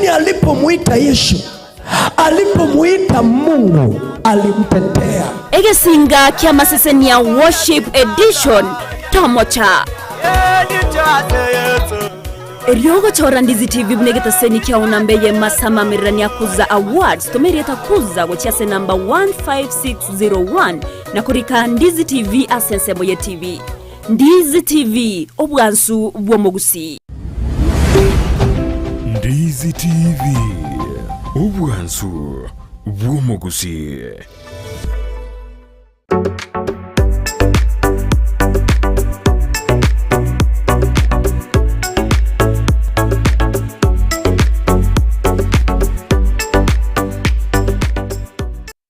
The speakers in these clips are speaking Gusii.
Lakini alipomuita Yesu, alipomuita Mungu, alimtetea. Egesinga ki'amasesenia Worship Edition, Tomocha. Erio ogochora Ndizi TV buna egetaseni kiao namba eyemo ase amamererania a Kuza Awards, toma erieta Kuza gochia ase enamba 15601 na korika Ndizi TV ase ensemo ye TV. Ndizi TV, obwansu bw'omogusii. Ndizi TV, obwansu bw'omogusii.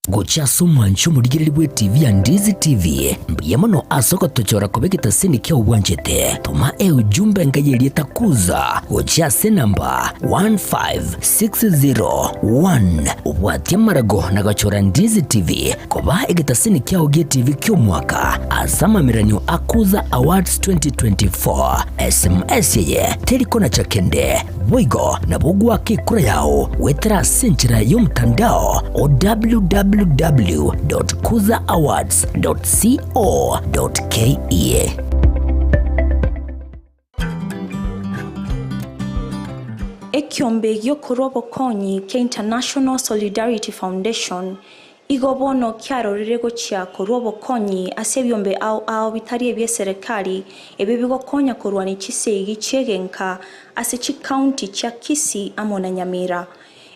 Gochia ase omwancho omorigereria bw'etibi ya Ndizi TV, mbuya mono ase ogotochora koba egetaseni kiao bwanchete. Toma eujumbe enka y'erieta Kuza gochia ase enamba 15601 obwatie amarago na gochora Ndizi TV koba egetaseni kiao gi'etibi ki'omwaka ase amameranio a Kuza Awards 2024. SMS eye teri konacha kende. Boigo nabo ogoaka ekura yao goetera ase enchera y'omotandao o www.kuzaawards.co.ke. Ekiombe gi'okorua obokonyi kia International Solidarity Foundation igo bono kiarorire gochia korua obokonyi ase ebiombe ao ao bitari ebi'eserekari ebio bigokonya korwania chisegi chi'egenka ase chicounty chia Kisii amo na Nyamira.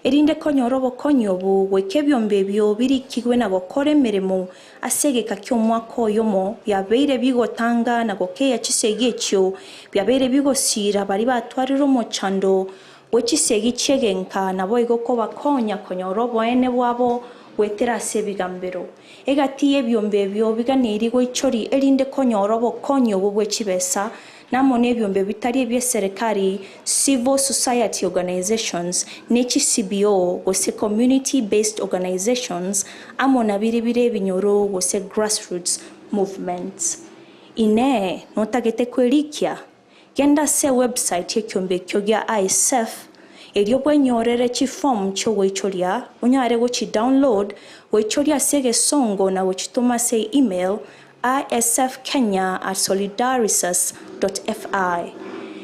Erinde konyora obokonyi obo goika ebiombe ebio birikigwe na gokora emeremo Ase egeka ki'omwaka oyomo biabeire bigotanga na gokeia chisegi echio, biabeire bigosiira baria batwarire omochando bwe chisegi chi'egenka, naboigo kobakonya konyora oboene bwabo goetera ase ebigambero. Egati y'ebiombe ebio biganeirie goichoria erinde konyora obokonyi obwo bwe chibesa, na amo nebiombe bitari ebi'eserekari, civil society organisations, ne chi-CBO gose community based organisations, amo na biria bire ebinyoro gose grassroots movements. Inee! Notagete kwerikia? Genda ase ewebsite y'ekiombe ekio gia ISF erio bwenyorere chiform chi'ogoichoria onyare gochi-download, goichoria ase egesongo na gochitoma ase email isfkenya@solidarisus.fi.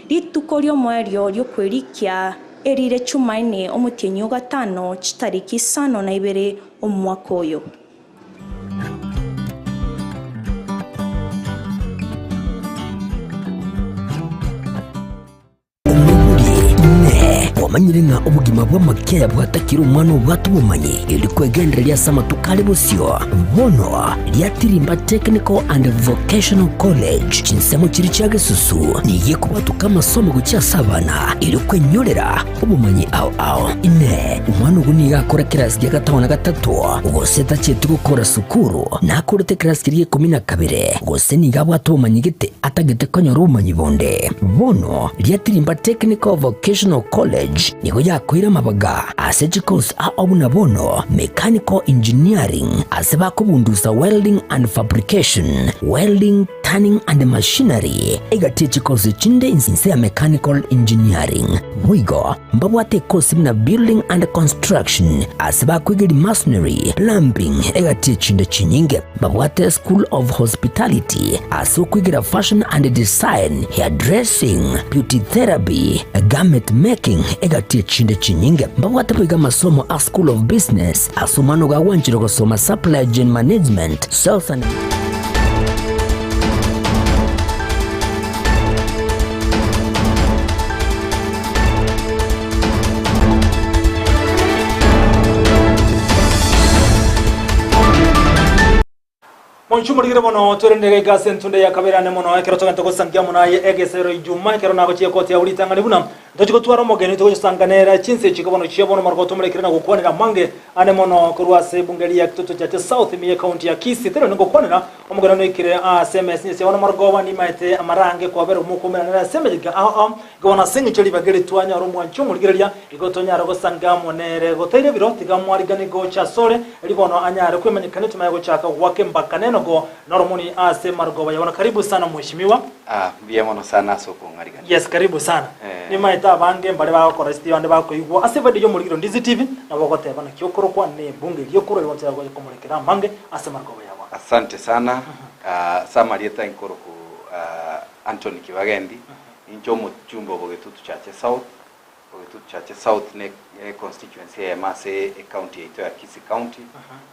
Rituko ri'omoerio ri'okwerikia erire Chumaine omotienyi o gatano chitariki isano na ibere omwaka oyo. Omoibori, Inee! Kwamanyire ng'a obogima bw'amakiaya bwatakire omwana obwate obomanyi, erio kwegendereria ase amatuko are bosio? Bono riatirimba Technical and Vocational College, chinsemo chiria chia gesusu, nigo ekobwatoka amasomo gochia ase abana, erio kwenyorera obomanyi ao ao. Inee! Omwana ogo nigo akore kerasi gia gatano na gatato, gose tachieti gokora sukuru, nakorete ekerasi keria gia ikomi na kabere, gose nigo abwate obomanyi gete atagete konyora obomanyi bonde. Bono riatirimba Technical Vocational College nigo yakoire amabaga ase chikosi ao buna bono Mechanical Engineering ase bakobundusa Welding and Fabrication, Welding, Turning and Machinery, egati ye chikosi chinde inse ya Mechanical Engineering. Boigo mbabwate ekosi buna Building and Construction ase bakoigeria Masonry, Plumbing egati ye chinde chinyinge. Babwate School of Hospitality ase okoigera Fashion and Design, Hairdressing, Beauty Therapy, Garment Making egati echinde chinyinge. Mbabwate boigo amasomo a School of Business ase omwana ogo agwanchire gosoma Supply Chain Management, Sales and. Monchu morigire bono twerenere iga ase entunde ya kabere ane mono ekero togente gosangia amo naye egesero ijuma ekero nagochia kotia ritang'ani buna ntochi gotwara omogeni togochosanga nere chinse echi bono chia bono margo tomorekere na gokwanera amange ane mono korwa ase ebunge ria Kitutu Chache South ime ye county ya Kisii tero nigokwanera omogeni onoikire ase emesa inye sia bono marogoba nimaete amarange kwabera omokomeranera ase emeyega ao ao Igo bono ase engencho ribaga eri twanyora omwancho omorigereria, igo tonyare gosanga amo nere. Gotaira ebiro, tiga mwariganie gocha asore, erio bono anyare kwemanyekania tomanye gochaka goaka embaka nenogo noromoni ase marogoba ya bono. Karibu sana mheshimiwa. Ah, mbuya mono sana ase okong'arigania. Yes, karibu sana. Eh. Nimaete. Omaete abange mbare bagokora esiti bande bakoigwa ase efaida y'omorigiro Ndizi TV, nabo ogoteba naki okorokwa ne ebunge eria okorwa igo nchera gocha komorekera amange ase amarokoba ya bono. Asante sana ase amarieta inkoroku Anthony Kibagendi, ninche omochumbe o Bogetutu Chache South. Bogetutu Chache South ne econstituency eyemo ase ecounty yaito ya Kisii County,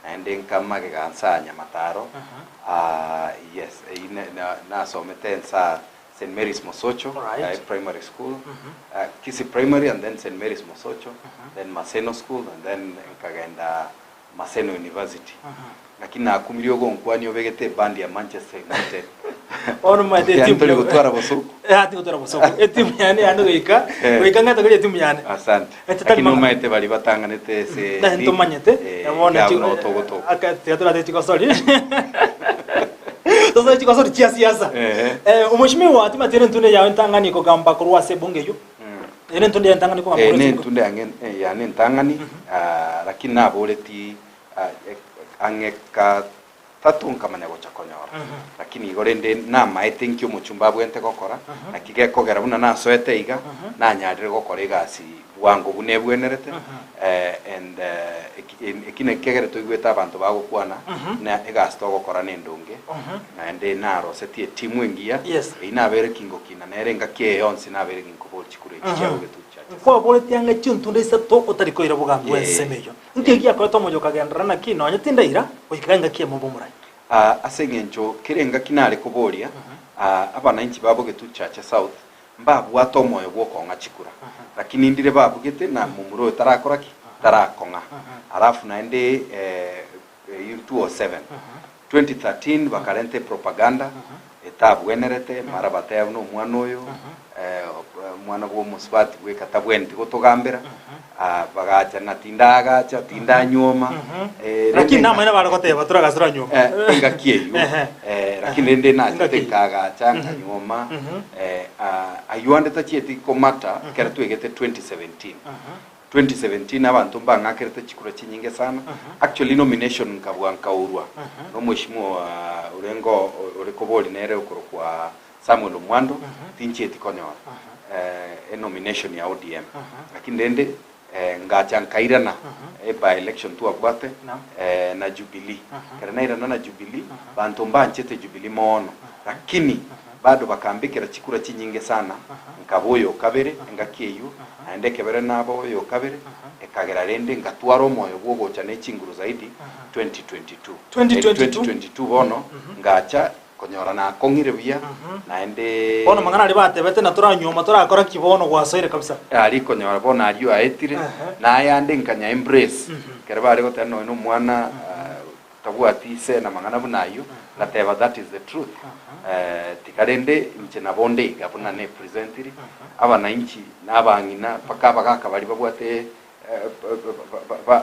naende nka magega nsaa Nyamataro, yes eyio nasomete nsaa St Mary's Mosocho Primary School, Kisii Primary and then St Mary's Mosocho, then Maseno School and then nkagenda Maseno University. Lakini nakumirie ogonkwania obegete ebandi ya Manchester United. Bono omanyete Yaani etimu tori ya- gotwara bosoku. Eh, ati gotwara bosoku. Etimu yane yane goika, Eh. goika ng'ete koria etimu yane. Asante. Eh, totari Lakini mang'ana. omanyete baria batang'anete ase Na league, ntomanyete, eh, na bono iga chi- buna otogotoka. aka- tiga torate chigosori. Tosoe chigosori chia siasa. Ehe. Eh, omweshimiwa timati ere entunde yawe entang'ani kogamba korwa ase ebunge eyio. Ere entunde yaye entang'ani kogamba Eh, korwa ne ase ebunge. entunde yange eh, yane entang'ani, ah, lakini naboreti ah, eh, ang'e katatu nkamanya gocha konyora. Lakini igo rende namaete nki omochumba abwenerete gokora, naki gekogera buna nasoete iga, nanyarire gokora egasi bwango buna ebwenerete, eh, and eh, eki eki naki kegere toigwete abanto bagokwana, na egasi togokora nendonge, naende narosetie etimu engiya, Yes. eyio nabere kingokina nere engaki eye yonsi nabere ginkoboria chikura echi chia bogetutu chache. Nkwaboretie ang'e chintunde isato otari koira bogambi bw'ensemo eyio. Nki egiakorete omoyo okagenderera naki nonye tindaira goikera engaki eyemo bw'omorai? Aa, ase eng'encho kera engaki nare koboria, aa, abanainchi ba Bogetutu Chache South mbabwate omoyo bw'okong'a chikura, lakini ndire babugete na momura oyo tarakora ki? Tarakong'a. Alafu naende eh, eyio 2007, 2013 bakarenta epropaganda etabwenerete, mara bateba buna omwana oyo eh, omwana bwa omosubati bweka tabwenereti gotogambera, ah, bagacha na tindagacha, tindanyuoma, eh, rende Lakini enga- namaene bare goteba toragasira nyuma. Eh, engaki eyio Ehe. eh, lakini rende nachete Engaki eyio. nkagacha nkanyuoma eh, ah, ayio ande tachieti komata ekero twegete 2017 2017 abanto mbang'akerete chikura chinyinge sana actually nomination nkabua nkaurwa na omweshimiwa orenge ore kobori nere okorokwa Samuel Omwando tinchieti konyora eh, enomination ya ODM lakini rende eh, ngacha nkairana e by election twabwate eh, na Jubilee ekero nairana na Jubilee banto mbanchete Jubilee mono lakini bado bakambekera chikura chinyinge sana nkaba oyo okabere engaki eywo naende ekebere naba oyo okabere ekagera rende ngatwara omoyo bwa ogocha ne chinguru zaidi 2022 2022. 2022 bono ngacha Konyora nakong'ire buya, naende. Bono amang'ana aria batebete, na toranyuoma torakora ki bono gwasoire kabisa. Aria konyora bono aria oaetire, na ayande nkanya embrace, ekero bare goteba nonya na omwana tabwati ise na amang'ana buna ayio, ngateba that is the truth. Tiga rende inche nabo onde iga buna ne presentiri, abanainchi na abang'ina mpaka abagaka baria babwate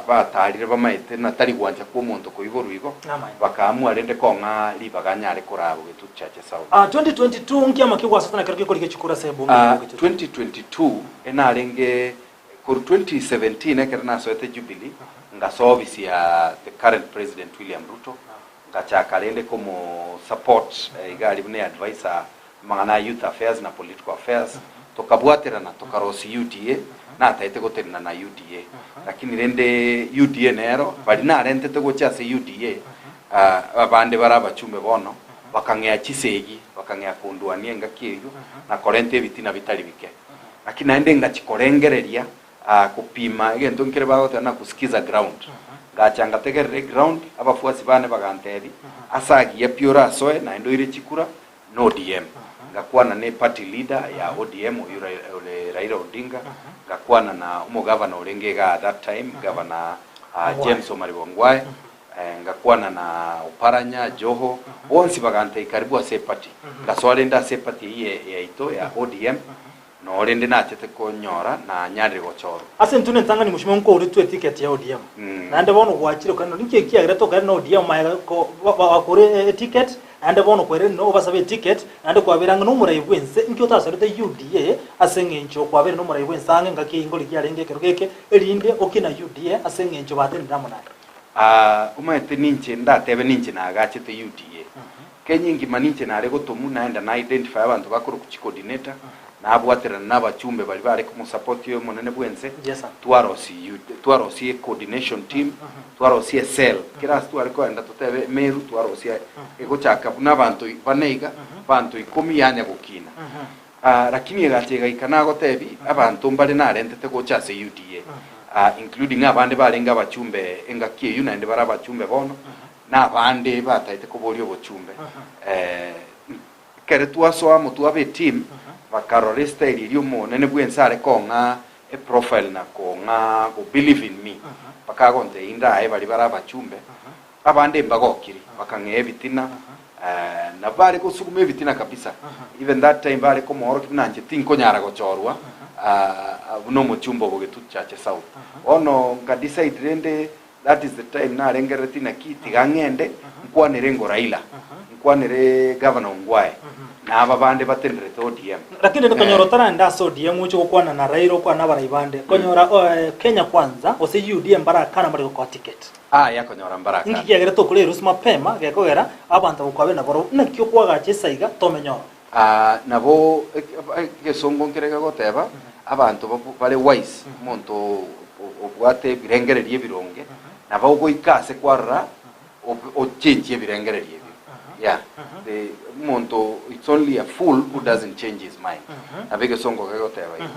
Batarire bamaete na tari gwancha kw'omonto koiborwa igo, bakaamua rende kong'a ribaga anyare koraa Bogetutu Chache South. 2022 nkiama ki gwasete na kerokio korigia chikura ase ebunge ya Bogetutu? 2022 enarenge korwa 2017 ekero nasoete Jubilee ngasoa ofisi ya the current president William Ruto ngachaka rende komo support iga aria buna adviser Amang'ana a Youth Affairs na Political Affairs, tokabwaterana tokarosia UDA, nataete gotenena na UDA, lakini rende UDA nero baria narentete gocha ase UDA, abande bare abachumbe bono, bakang'ea chisegi, bakang'ea kondwania engaki eyio, na korenta ebitina bitari bike. Lakini naende ngachia korengereria, kopima egento nkere bagoteba na kusikiza ground. Ngacha ngategerera eground, abafuasi bane bagantebia, ase agiya pi orasoe naende oire chikura, na ODM. Ngakwana ne party leader ya ODM oyio ore Raila Odinga, ngakwana na omogavana orenge igaa at that time, Governor James Omariba Ongwae, ngakwana na Oparanya, Joho, bonsi bagantebia karibu ase eparty. Ngasoa rende ase eparty eyio yaito ya ODM, Noo rende nachete konyora nanyarire gochorwa. Ase intwe nentang'ani mochie nkourutwe eticket ya ODM. Naende bono gwachire okare nonye inki ekiagera tokare na ODM magega ko bakure eticket naende bono kwerire no obasabe eticket naende kwabera ang'e nomorai bwense inki otasorete UDA ase eng'encho kwabere nomorai bwense ang'e engaki eyio ngorigia arenge ekero geke erinde okina UDA ase eng'encho batenenire amo naye. Aa omanyete ninche ndatebe ninche nagachete UDA. Kenya engima ninche nare gotomwa naenda na identify abanto bakorokwa chi coordinator. Nabwaterana na abachumbe baria bare komosapoti oyo omonene bw'ense, twarosia twarosia ecoordination team, twarosia ecell, kera ase tware kogenda totebe Meru twarosia egochaka buna abanto bane iga, abanto ikomi yanya gokina. Lakini egacha egaika nagotebi abanto mbare narentete gocha ase UDA, including abande barenge abachumbe engaki eyio naende bare abachumbe bono, na abande bataete koboria obochumbe. Ekero twasoa amo twaba eteam, bakarora estyle eria omonene bwense are kong'a eprofile na kong'a go believe in me, bakagontebia indae baria bare abachumbe, abande mbagokiri, bakang'ea ebitina, nabo bare gosuguma ebitina kabisa, even that time bare komoorokia buna inche tinkonyara gochorwa buna omochumbe o Bogetutu Church South. Bono nka decide rende That is the time narengereretie naki tiga ng'ende nkwanere ngo Raila, nkwanere Governor Ongwae, na aba bande batenderete ODM. Lakini rende konyora otarande ase ODM oche gokwana na Raila okwane na abarai bande, konyora Kenya Kwanza gose UDA mbarakana mbare gokoa ticket. Aya konyora mbarakana. Inki kiagerete okore erusi mapema gekogera abanto abwo kwabeire nabarobwo naki okoagacha esaiga tomenye oro. Nabo egesongo nkere gegoteba, abanto bare wise, omonto obwate ebirengererio ebironge, nabo ogoika ase kwarora ochenchie ebirengererio ebio. Yeah, the omonto it's only a fool who doesn't change his mind. Nabo egesongo gegoteba igo.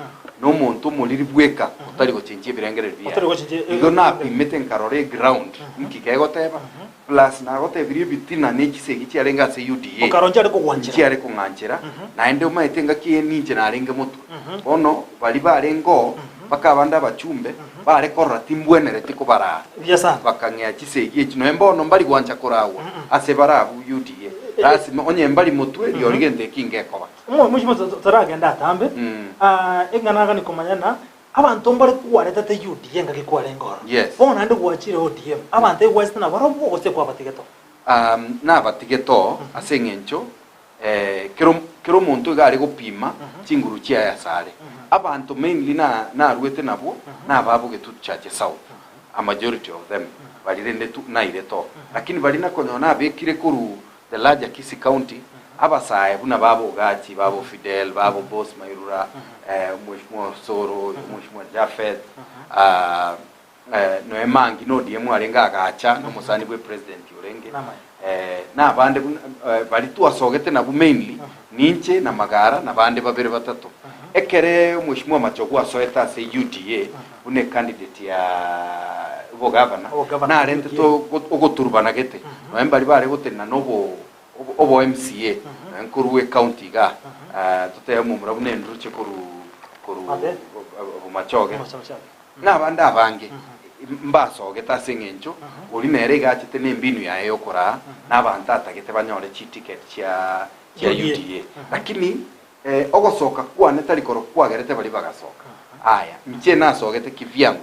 Na omonto omoriri bweka otari gochenchia ebirengererio biaye. Otari gochenchia Igo napimete nkarora eground nki kegoteba, Plus nagotebirie ebitina ne chisegi chiarenge ase UDA Okaro nchiare kogwanchera. nchiare kong'anchera, naende omanyete engaki eye ninche narenge motwe. Bono baria barenge oo, mpaka abande abachumbe, bare korora timbwenereti kobaraa. Buya sana. Bakang'ea chisegi echi, nonya mbono mbari gwancha koragwa ase bare abwo UDA. Lasima onye mbari motwe, rirorio gento eki ngekoba. Mheshimiwa toragende atambe, eng'ana nagani komanya na Abanto mbare kwaretete UDA engaki kwarenge ororo. Yes. Bono naende gwachire ODM. Abanto egwachete nabarobwo gose kwabatigete oo? Um, nabatigete oo ase eng'encho eh, kero kero omonto iga are gopima chinguru chiaye asare. Abanto mainly na naruete nabwo nababo Getutu Church South, a majority of them baria rende tu nairete oo. Lakini baria nakonyora nabekire korwa The larger Kisii County, abasae buna baba Ogachi, baba Fidel, baba Boss Mairura, Mweshimiwa Osoro, Mweshimiwa Japheth, noe Mangi na ODM arenge agacha na omosani bwe president orenge, na abande buna baria twasogete nabwo mainly ninche na Magara na bande babere batato. Ekere Mweshimiwa Machogu asoete ase UDA buna ecandidate ya obogavana, Obogavana narentete ogoturubana gete, nonya mbaria bare gotenena na obo obo MCA, nonya nkorwa ecounty igaa, totebe momura buna Enduche korwa korwa Abe. Bomachoge, Bomachoge. na abande abange mbasogete ase eng'encho oria nere iga achete na embinu yaye yokoraa, na abanto atagete banyore chiticket chia chia UDA. UDA. Lakini Ogosoka kwane tari korokwo kwagerete baria bagasoka. Aya, inche nasogete kivyangu,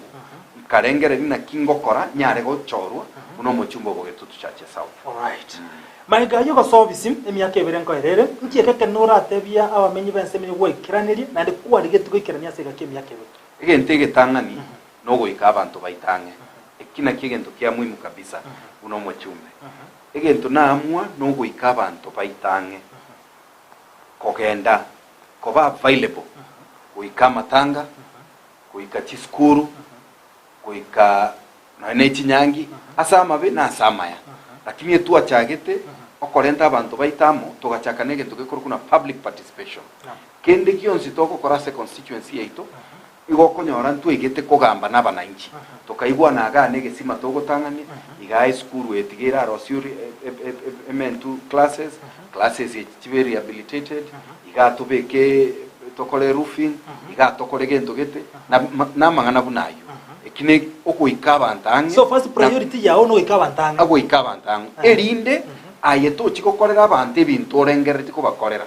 nkarengereria naki ngokora nyare gochorwa buna omochumba o Bogetutu Church South. Alright. Magega ayio gosobisi, emiaka ebere nkoera ere, nki eke ekene oratebia abamenyi b'ense emenye gwaikeranerie, naende kwarigetie goikerania ase egaki emiaka ebere? Egento egetang'ani nogoika abanto baito ang'e. Eki nakio egento kia muhimu kabisa buna omochumbe. Egento naamua nogoika abanto baito ang'e. Kogenda koba available goika amatanga, goika chisukuru, goika nonya ne chinyangi, ase amabe na ase amaya. Lakini etwachagete okorenta abanto baito amo, togachaka na egento gekorokwa buna public participation. Kende gionsi togokora ase constituency yaito, Igo okonyora ntwaigete kogamba nabananchi, tokaigwana igaa negesima togotang'ania, igaa esukuru eye tiga erarosie ementu classes, classes echi chibe rehabilitated, igaa tobeke tokore roofing, igaa tokore gento gete, namang'ana buna ayio. Eki ne ogoika abanto ang'e. So first priority yao nogoika abanto ang'e. Agoika abanto ang'e, erinde aye tochi gokorera abanto ebinto orengereretie kobakorera.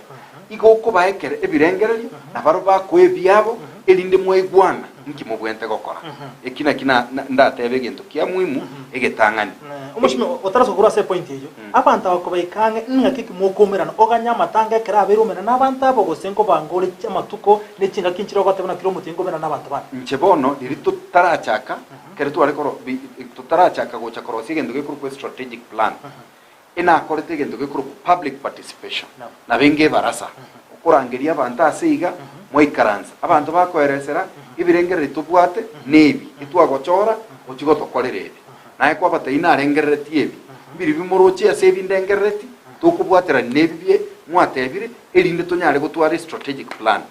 Igo okobaa ekere ebirengererio, na barabwo bakoe ebiabo, erinde mwaigwana inki mobwenerete gokora. Eki nakio na- na- ndatebe egento kia muhimu egetang'ani. Omochimi otarasoka korwa ase epointi eyio, abanto aba kobaika ang'e, ng'aki ki mokoumerana? Oganye amatanga ekero abeire oumerane nabanto abo, gose nkobanga ore amatuko ne chingaki nchire ogoteba naki kera omotienyi nkoumerana nabanto bane? Inche bono riria totarachaka, ekero tware koro bi totarachaka gocha korosia egento gekorokwa estrategic plan, Enakorete egento gekorokwa public participation, nabo enga ebarasa, okorangeria abanto ase iga, Mwaikaransa, abanto bakoeresera ebirengererio tobwate nebi, etwagochora gochia gotokorera ebi. Naye kwabatebia narengereretie ebi, mbiribi moroche ase ebi ndengerereti, tokobwaterania nebi bie mwatebire, erinde tonyare gotwara estrategic plan.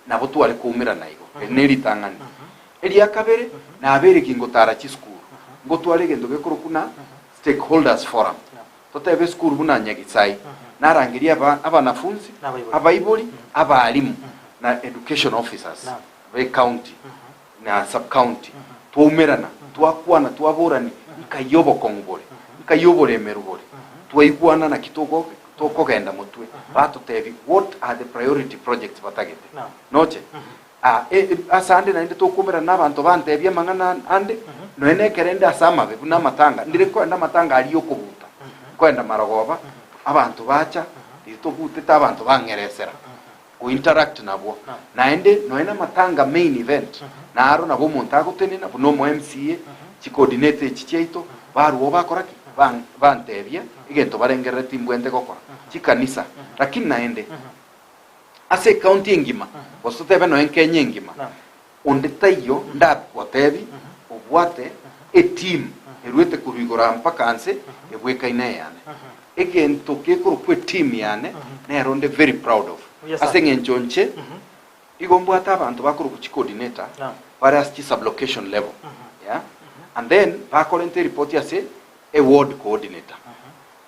Nabo tware koumerana igo. Eri neritang'ani. Eria kabere, nabeire ki ngotara chisukuru, ngotwara egento gekorokwa na stakeholders forum. Totebe esukuru buna Nyagisai, narangerie aba abanafunsi, abaibori, abalimu na education officers be county na sub county, twaumerana, twakwana, twaborani nkai obokong'u bore, nkai oboremeru bore, twaigwana naki togo tokogenda motwe, batotebia what are the priority projects batagete. Noche? Aa, e, e, asande naende tokomerana nabanto bantebie amang'ana ande, nonya nekero inde ase amabe buna amatanga, ndire nkoenda amatanga aria y'okobuta, nkoenda marogoba, abanto bacha, riria tobutete abanto bang'eresera, gointeract nabwo. Naende nonya na amatanga main event, naro nabo omonto agotenena buna omo MCA, chicoordinator echi chiaito, barwoo bakora ki? Ban- bantebia egento barengerereti mbwente gokora, chikanisa. Lakini naende. Ase ecounty engima, gose totebe nonya Kenya engima, onde taiyo ndagotebi obwate eteam eruete korwa igoro aa mpaka nse ebwekaine eyane. Egento gekorokwa eteam yane nero nde very proud of. Ase eng'encho inche igo mbwate abanto bakorokwa chicoordinator bare ase chisublocation level, yeah, and then bakorenta eripoti ase eward coordinator.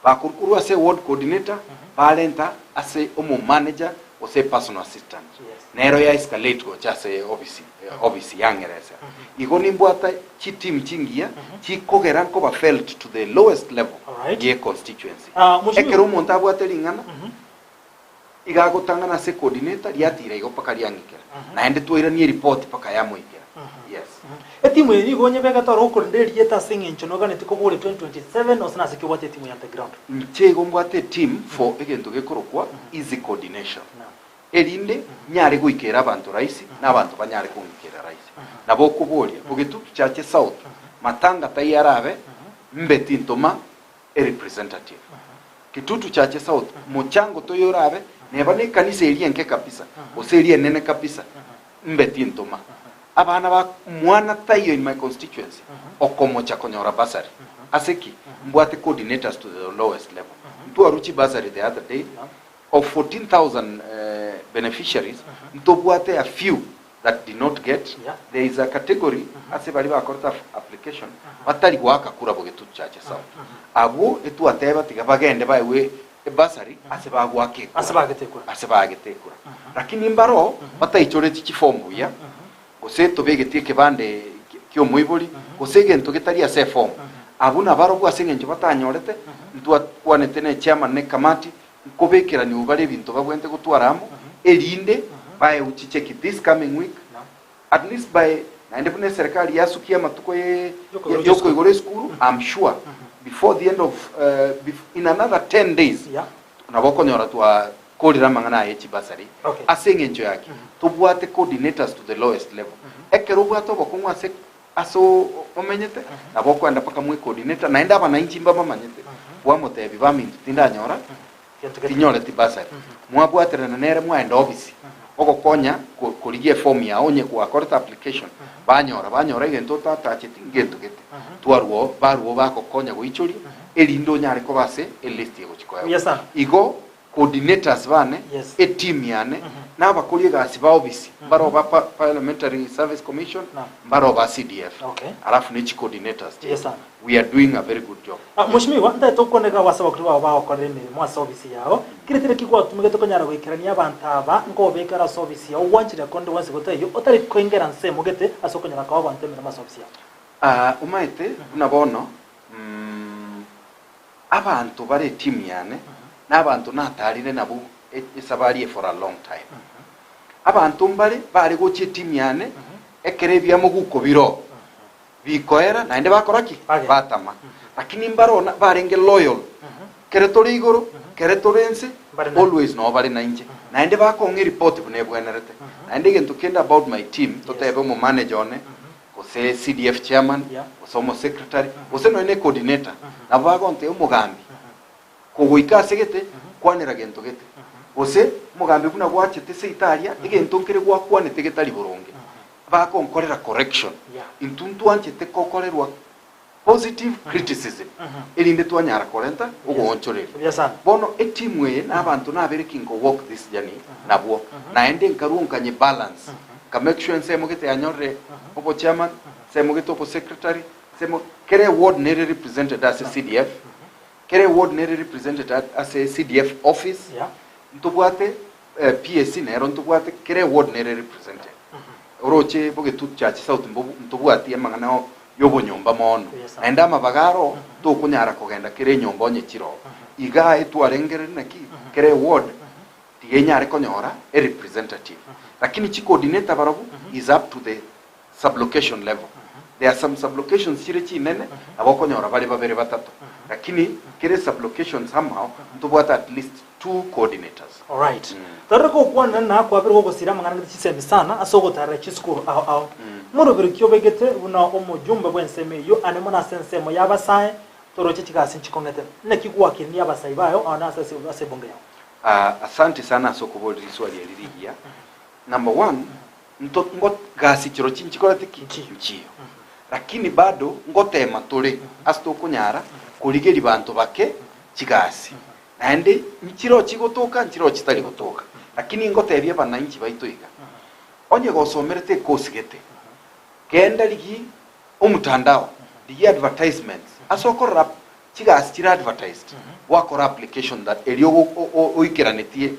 Bakorwa korwa ase eward coordinator barenta ase omomanager gose epersonal assistant. Nero ya escalate gocha ase office office yang'eresera. Igo nimbwate chiteam chingiya chikogera nkoba felt to the lowest level Alright. ye constituency. Ah, mheshimiwa. Ekero omonto abwate ring'ana iga agotang'ana ase coordinator riatira igo mpaka riang'ikera. Naende twairania eripoti mpaka yamoikera. Yes. Etimu eye nigo onyebegete ore okorenda erieta ase eng'encho noganeti koboria 2027 gose nase ki obwate etimu ya the ground. Inche igo mbwate eteam for egento gekorokwa easy coordination. Erinde nyare goikera abanto rahisi na abanto banyare kong'ikera rahisi. Nabo okoboria, Bogetutu Chache South, matanga tai arabe, mbe tintoma a representative. Kitutu Chache South, mochango toyo orabe, neba nekanisa eria enke kabisa, gose eria enene kabisa, mbe tintoma. Abana ba mwana taiyo in my constituency okomocha konyora bursary. Ase ki? Mbwate coordinators to the lowest level. Ntwarwe chibursary the other day of 14,000 beneficiaries, ntobwate a few that did not get, there is a category ase baria bakorete application batari goaka kura Bogetutu Chache South. Abwo etwateba tiga bagende baegwe ebursary ase bagoaka ekura. Ase baagete ekura. Ase baagete ekura. Lakini mbaroo bataichoreti chiform buya, gose tobegeti ekebande ki'omoibori, gose egento getari ase eform. Abwo nabarobwo ase eng'encho batanyorete, ntwakwanete ne chairman ne ekamati, nkobekeraniwu bare ebinto babwenerete gotwara amo, erinde baewu chicheki this coming week, at least by naende buna eserekari yasukia amatuko ye yokoigora esukuru, I'm sure before the end of in another 10 days nabo okonyora twakorire amang'ana aya echibasari ase eng'encho yaki tobwate coordinators to the lowest level. Ekero obwate obokong'u ase ase omenyete nabo okoenda mpaka mwe coordinator naende abananchi mbabamanyete bwamotebia baminto tindanyora tinyoreti bursary. Mwabwaterana nere mwaenda ofisi ogokonya korigia eform yao onye gwakorete application banyora banyora egento otatacheti ngento gete twarwa barwa bagokonya goichoria erinde onyare koba ase elist egochi koegwa. Buya sana. Igo coordinators bane Yes. eteam yane na abakori egasi ba ofisi mbaro ba Parliamentary Service Commission Naam. mbaro ba CDF Okay. alafu ne chi coordinators Yes, sana. We are doing a very good job. Ah, Mweshimiwa, ntaete gokwanera ase abakori bao bagokorera emeremo ase ofisi yao. Kere ki gwatumegete konyara goikerania abanto aba nkobabekera ase ofisi yao gwanchire konde gwensi gotaiyo otari koingera nsemo gete ase okonyara koa abanto emeremo ase ofisi yao? Ah, omaete buna bono mm, abanto bare etimu yane na abanto natarire nabwo esabari eye for a long time. Abanto mbare bare gocha etimu yane ekero ebiamoguko bire oo. Bikoera, naende bakora ki? Bagenda. Batama. Lakini mbaro na- barenge loyal. Kere tore igoro, kere tore ense, Mbare nainche. always noo bare nainche. Naende bakong'a eripoti buna ebwenerete. Naende egento kende about my team, totebe omomanager one, gose CDF chairman, Yeah. gose omosecretary, gose nonya ne coordinator, nabo bagontebia omogambi, kogoika ase gete, kwanera gento gete. Gose. Omogambi buna gwachete seito aria, egento nkere gwakwanete getari boronge. Bakonkorera correction. Intwe ntwanchete kokorerwa positive criticism, erinde twanyara korenta ogoonchoreria. Bono etimu eye na abanto nabere ki nko walk this journey nabwo, naende nkarua nkanye balance, nka make sure ensemo gete yanyorire obo chairman, ensemo gete obo secretary, ensemo, kera eward nere represented ase CDF, Kera eward nere represented ase CDF office, ntobwate PAC nero ntobwate, kera eward nere represented. Oroche Bogetutu Church South ntobwati amang'ana yobonyomba mono. Naende amabaga aro tokonyara kogenda kera enyomba onye chiroo. Igaa etwarengereria naki kera eward tiga enyare konyora e representative. Lakini chi coordinator barobwo is up to the Sublocation level. There are some sublocations chire chinene nabo okonyora bare babere batato lakini kere sublocation somehow ntobwate at least two coordinators. Alright. Torore gokwanera na kwabire gogosira amang'ana gete chisemi sana ase ogotarera chisukuru ao ao. Moroberi ki obegete buna omojumbe bw'ensemo eyio ane mono ase ensemo y'abasae toroche chigasi nchikong'ete. Naki gwakinirie abasae bayo ao na ase ase ebunge yao? Asante sana ase okoboria riswali eri rigiya. Number one, Nto ngo gasi chirochio nchikorete ki? Nchiyo. Lakini bado ngotema tore ase tokonyara korigeria banto bake chigasi. Naende nchiroo chigotoka nchiroo chitari gotoka. Lakini ngotebia abananchi baito iga, onye gosomerete ekosi gete, genda rigia omotandao, rigia advertisements ase okorora chigasi chire advertised, gwakora application that erio oikeranetie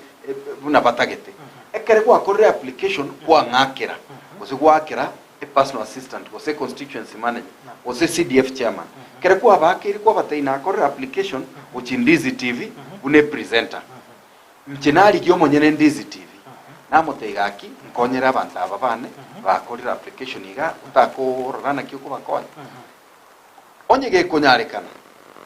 buna batagete. Ekere gwakorire application kwang'akera gose gwaakera a personal assistant gose constituency manager gose CDF chairman. Ekere kwabaakeire kwabatebia nakorire application gochia Ndizi TV buna epresenter. Inche narigia omonyene Ndizi TV namotebia gaki nkonyere abanto aba bane bakorire application igaa otakorora naki okobakonya. Onye gekonyarekana,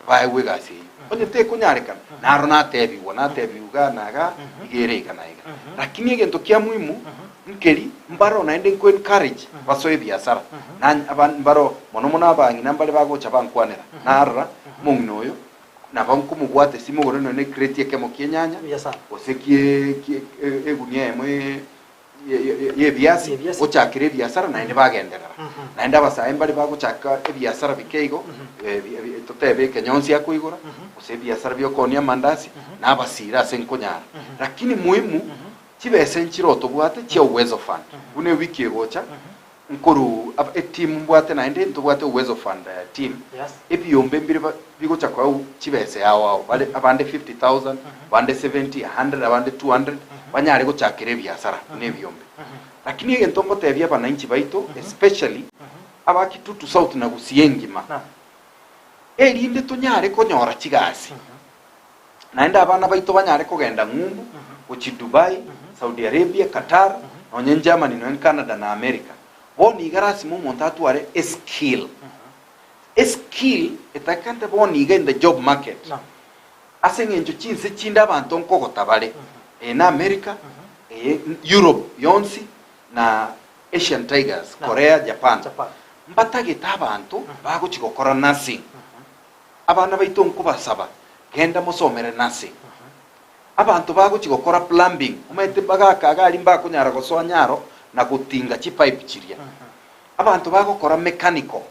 baegwe egasi eyio, onye tekonyarekana, naro natebigwa, natebigwa iga na iga, iga ere iga na iga. Lakini egento kia muhimu, nkeri, mbaro naende nko encourage basoe ebiasara, na aba mbaro mono mono abang'ina mbare bagocha bankwanera, narora, omong'ina oyo, nabo nkomobwata esimo igoro nonye ne ecrate ekemo kia enyanya, gose kie kie egunia eyemo y'ebiasi, gochakera ebiasara naende bagenderera. Naende abasae mbare bagochaka ebiasara bike igo, totebe ekenyonsi akoigora, gose ebiasara bi'okoonia amandasi, na abasira ase nkonyara. Lakini muhimu, chibesa nchire otobwate chia Uwezo Fund. Buna ewiki egocha, nkoru etimu mbwate naende ntobwate Uwezo Fund team, ebiombe mbire bigocha koegwa chibesa ao ao, bare abande 50,000, abande 70, 100, abande 200, banyare gochakera ebiasara buna ebiombe. Lakini egento ngotebia abananchi baito especially aba Kitutu South na Gusii engima, erinde tonyare konyora chigasi, naende abana baito banyare kogenda ng'umbu, gochia Dubai, Saudi Arabia, Qatar, nonye Germany, nonye Canada na America. Bono iga lasima omonto atware eskill. Eskill etakikante bono iga in the job market, ase eng'encho chinse chinde abanto nkogota bare, eye na America, eye Europe yonsi, na Asian Tigers, Korea, Japan, mbatagete abanto bagochia gokora nursing. Abana baito nkobasaba, genda mosomere nursing. Abanto bagochia gokora plumbing, omanyete bagaka iga aria mbakonyara gosoa nyaro na gotinga chipipe chiria. Abanto bagokora mechanical,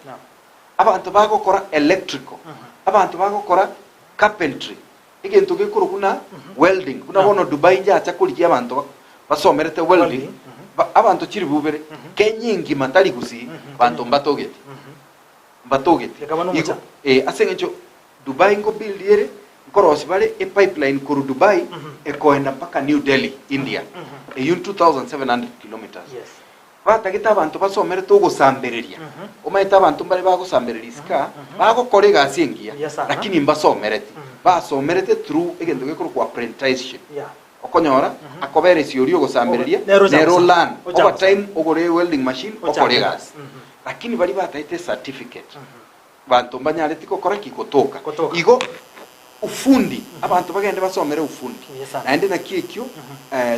abanto bagokora electrical, abanto bagokora carpentry, egento gekorwa buna welding, buna bono Dubai njacha korigia abanto basomerete welding, abanto chiribu ibere, Kenya engima tari gusii, abanto mbatogeti. Mbatogeti. Igo, eh, ase eng'encho Dubai nko build ere, nkorosia bare epipeline korwa Dubai ekoenda mpaka New Delhi, India. Eyio 2700 kilometers. Batagete abanto basomerete ogosambereria. Omanyete abanto mbare bagosambereria isiko aa, bagokora egasi engiya, lakini mbasomereti. Basomerete through egento gekorokwa apprenticeship. Okonyora akobera esiori ogosambereria, nere o learn over time ogore ewelding machine okore egasi. Lakini baria batagete ecertificate, banto mbanyareti gokora ki? Gotoka. Igo ufundi, abanto bagende basomere ufundi. Naende naki ekio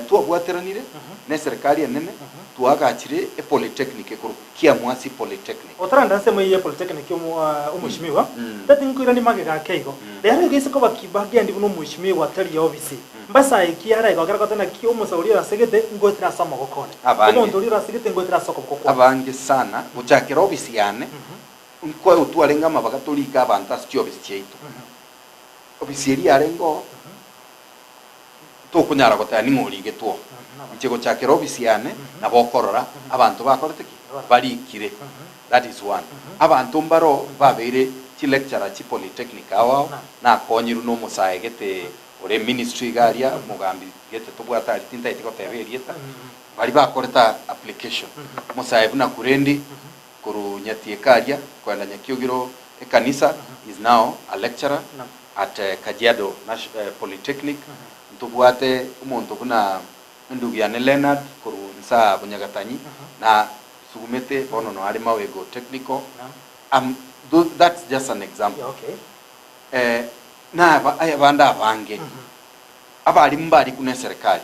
twabwateranire ne eserekari enene, twaagachire epolytechnic ekorokwa Kiamwasi Polytechnic. Otaranda ensemo eye ye polytechnic omweshimiwa, tati nkoiranie magega ake igo. Rero iga ase koba ki bagendi buna omweshimiwa tari ofisi. Mbasae ki ara igo ekero goteba naki omosauri oyo asegete ngoetera ase omogoko one. Abange. Omonto oria orasegete ngoetera ase okoboko kwane. Abange sana, gochakera ofisi yane, nkoe otwarenge amabaga torike abanto ase chiofisi chiaito. Ofisi eria yarenge oo, tokonyara goteba ning'o origetwe oo. Inche gochakera ofisi yane, nabo okorora abanto bakorete ki? Barikire. That is one. Abanto mbaro babeire chilecturer chi polytechnic ao ao, nakonyirwe na omosae gete ore ministry iga aria, omogambi gete tobwate aria tintaeti goteba erieta, baria bakorete application. Omosae buna Kurendi, korwa Nyatieka aria, kogenda Nyakiogiro ekanisa, is now a lecturer at Kajiado Polytechnic. Ntobwate omonto buna endugu yane Leonard korwa nsaa Bunyagatanyi, na sugumete bono noare Mawego Technical. Am, that's just an example. Eh, na abande abange, abalimu mbariku na eserekari.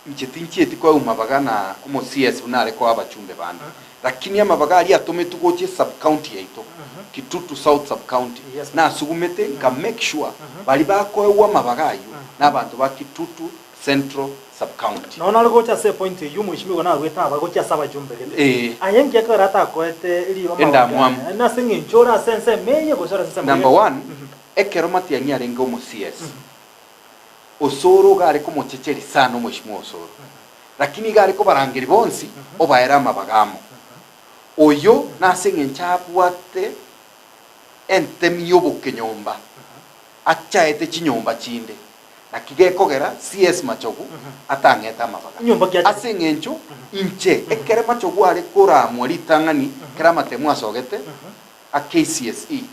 Inche tinchieti koeuma mabaga na omo CS buna are koa abachumbe bande. Lakini amabaga aria atometwe gocha esub county yaito, Kitutu South sub county, nasugumete nka make sure baria bakoegwa amabaga ayio na abanto ba Kitutu Central sub county. Nonya nare gocha ase epoint eyio omweshimiwa narwete aba gochia ase abachumbe gete. Ee. Aye nki ekero atakoete riroba Endamwamu. nase eng'encho ore ase ensemo eye gose ore ase ensemo Number one, ekero Matiang'i arenge omo CS, Osoro iga are komochecheria sana omweshimiwa Osoro, lakini iga are kobarangeria bonsi obaere amabaga amo. Oyo nase eng'encho abwate entemi y'obokenyomba, achaete chinyomba chinde, naki gekogera CS Machogu atang'ete amabaga. Nyomba ki achaete? Ase eng'encho inche ekere Machogu are koramwa ritang'ani ekero amatemu asogete a KCSE,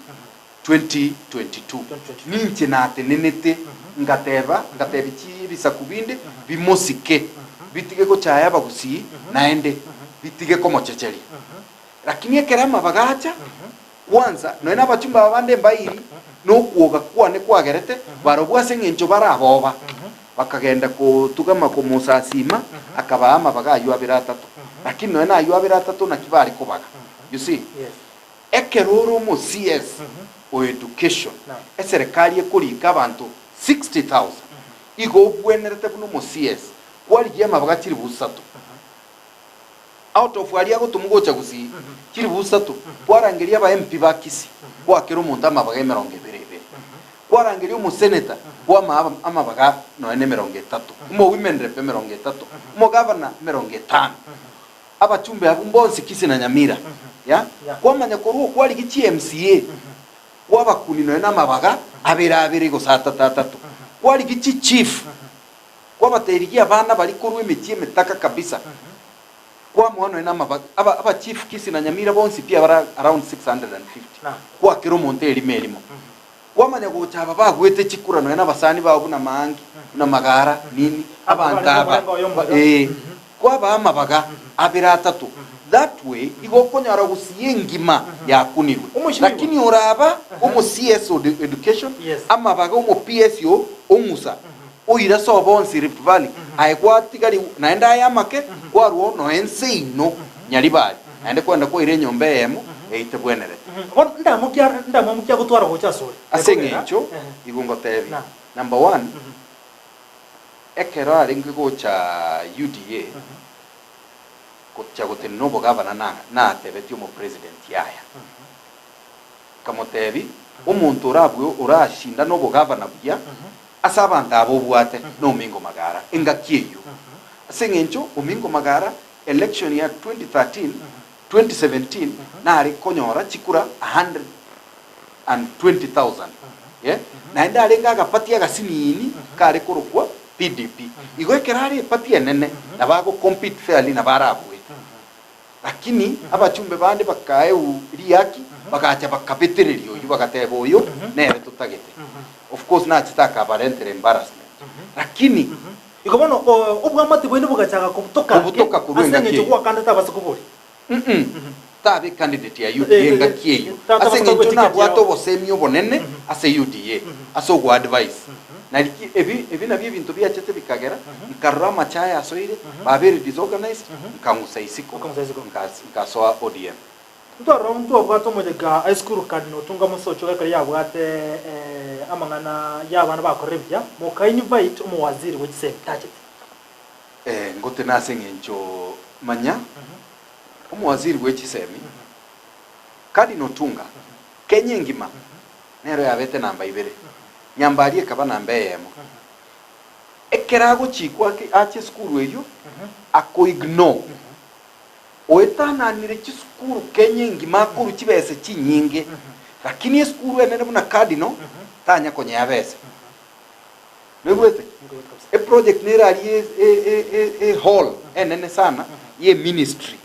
2022, Ninche natenenete, ngateba, ngatebia chibisaku binde bimosike, bitige gochaya abagusii, naende bitige komochecheria. Lakini ekero amabaga acha, kwanza, nonya nabachumba aba bande mbairi, nokwoga kwane kwagerete barobwo ase engencho baraboba, bakagenda kotugama komosasima, akabaa amabaga ayio abere atato. Lakini nonya nayio abere atato naki bare kobaga. You see? Ekero ore omo CS o education, eserekari ekorika abanto 60,000, igo obwenerete buna omo CS kwarigia amabaga chilifu isato out of aria agotomwa gocha Gusii, chilifu isato kwarangeria aba MP ba Kisii kwakera omonto amabaga emerongo ebere ebere, kwarangeria omoseneta kwamaa amabaga nonya na emerongo etato, omo women rep emerongo etato, omogavana emerongo etano. Abachumbe abwo mbonsi Kisii na Nyamira, ya, kwamanya korwa okwarigia chi MCA, kwabakuni nonya namabaga abere abere gose atato atato, kwarigia chi chief, kwabaterigia abana baria korwa emechie emetaka kabisa, kwamoa nonya namabaga, aba aba chief Kisii na Nyamira bonsi pi abare around 650, kwa kera omonto erimo erimo. Kwamanya gocha aba bagwete chikura nonya nabasani bao buna Maangi, buna Magara, nini, abanto aba, ee, kwabaa amabaga abere atato. That way igo okonyora gusii engima yakunirwe. Lakini oraba omo CS o education, amabaga omo PS o ong'usa, oira sobo onsi Rift Valley, aye kwatigari naende aye amake, kwarwao noe nse ino Nyaribari, naende kwenda kwaira enyomba eyemo eitebwenerete. Bono ndamwamu ki agotwara gocha asore? Ase eng'encho igo ngotebia, number one, ekero arenge gocha UDA, gocha gotenena obogavana na natebetie omopresident yaya. Nkamotebia, omonto orabue orashindane obogavana buya ase abanto aba obwate na Omingo Magara engaki eyio. Ase eng'encho Omingo Magara election ya 2013, 2017 nare konyora chikura 120,000 eh, naende arenge agapati agasiniini kare korokwa PDP. Igo ekero are epati enene nabo ago compete fairly nabo arabue. Lakini abachumbe bande bakaewu riaki bagacha bakabetereria oyio bagateba oyo nere totagete. Of course nachete akabarentera embarrassment. Lakini. Igo bono obwamate bwaino bogachaka kobutoka ake Kobutoka korwa ase engaki engencho eyio. gwakandete abase koboria. Mm tabe candidate ya UDA engaki eyio ase engencho nabwate obosemi obonene ase UDA ase ogo advise. Nari ki ebi ebi nabio ebinto biachete bikagera nkarora amache aya asoire babeire disorganized nkang'usa isiko Okang'usa isiko. nkasoa ODM. Ntwarora ntwabwate omoyega esukuru Cardinal Otunga Mosocho ekero yabwate amang'ana y'abana bakorire buya, moka invite omowaziri bwe chisemi tachete. Ngote nase eng'encho manya omowaziri bwe chisemi Cardinal Otunga Kenya engima nero yabete namba ibere, Nyambari ekaba namba eyemo. Ekero agochikwa ache esukuru eyio akoignore. Oetananire chisukuru Kenya engima akorwa chibesa chinyinge, lakini esukuru enene buna Cardinal tanya konyea besa. Noigwete? Eproject nere aria e hall enene sana ye ministry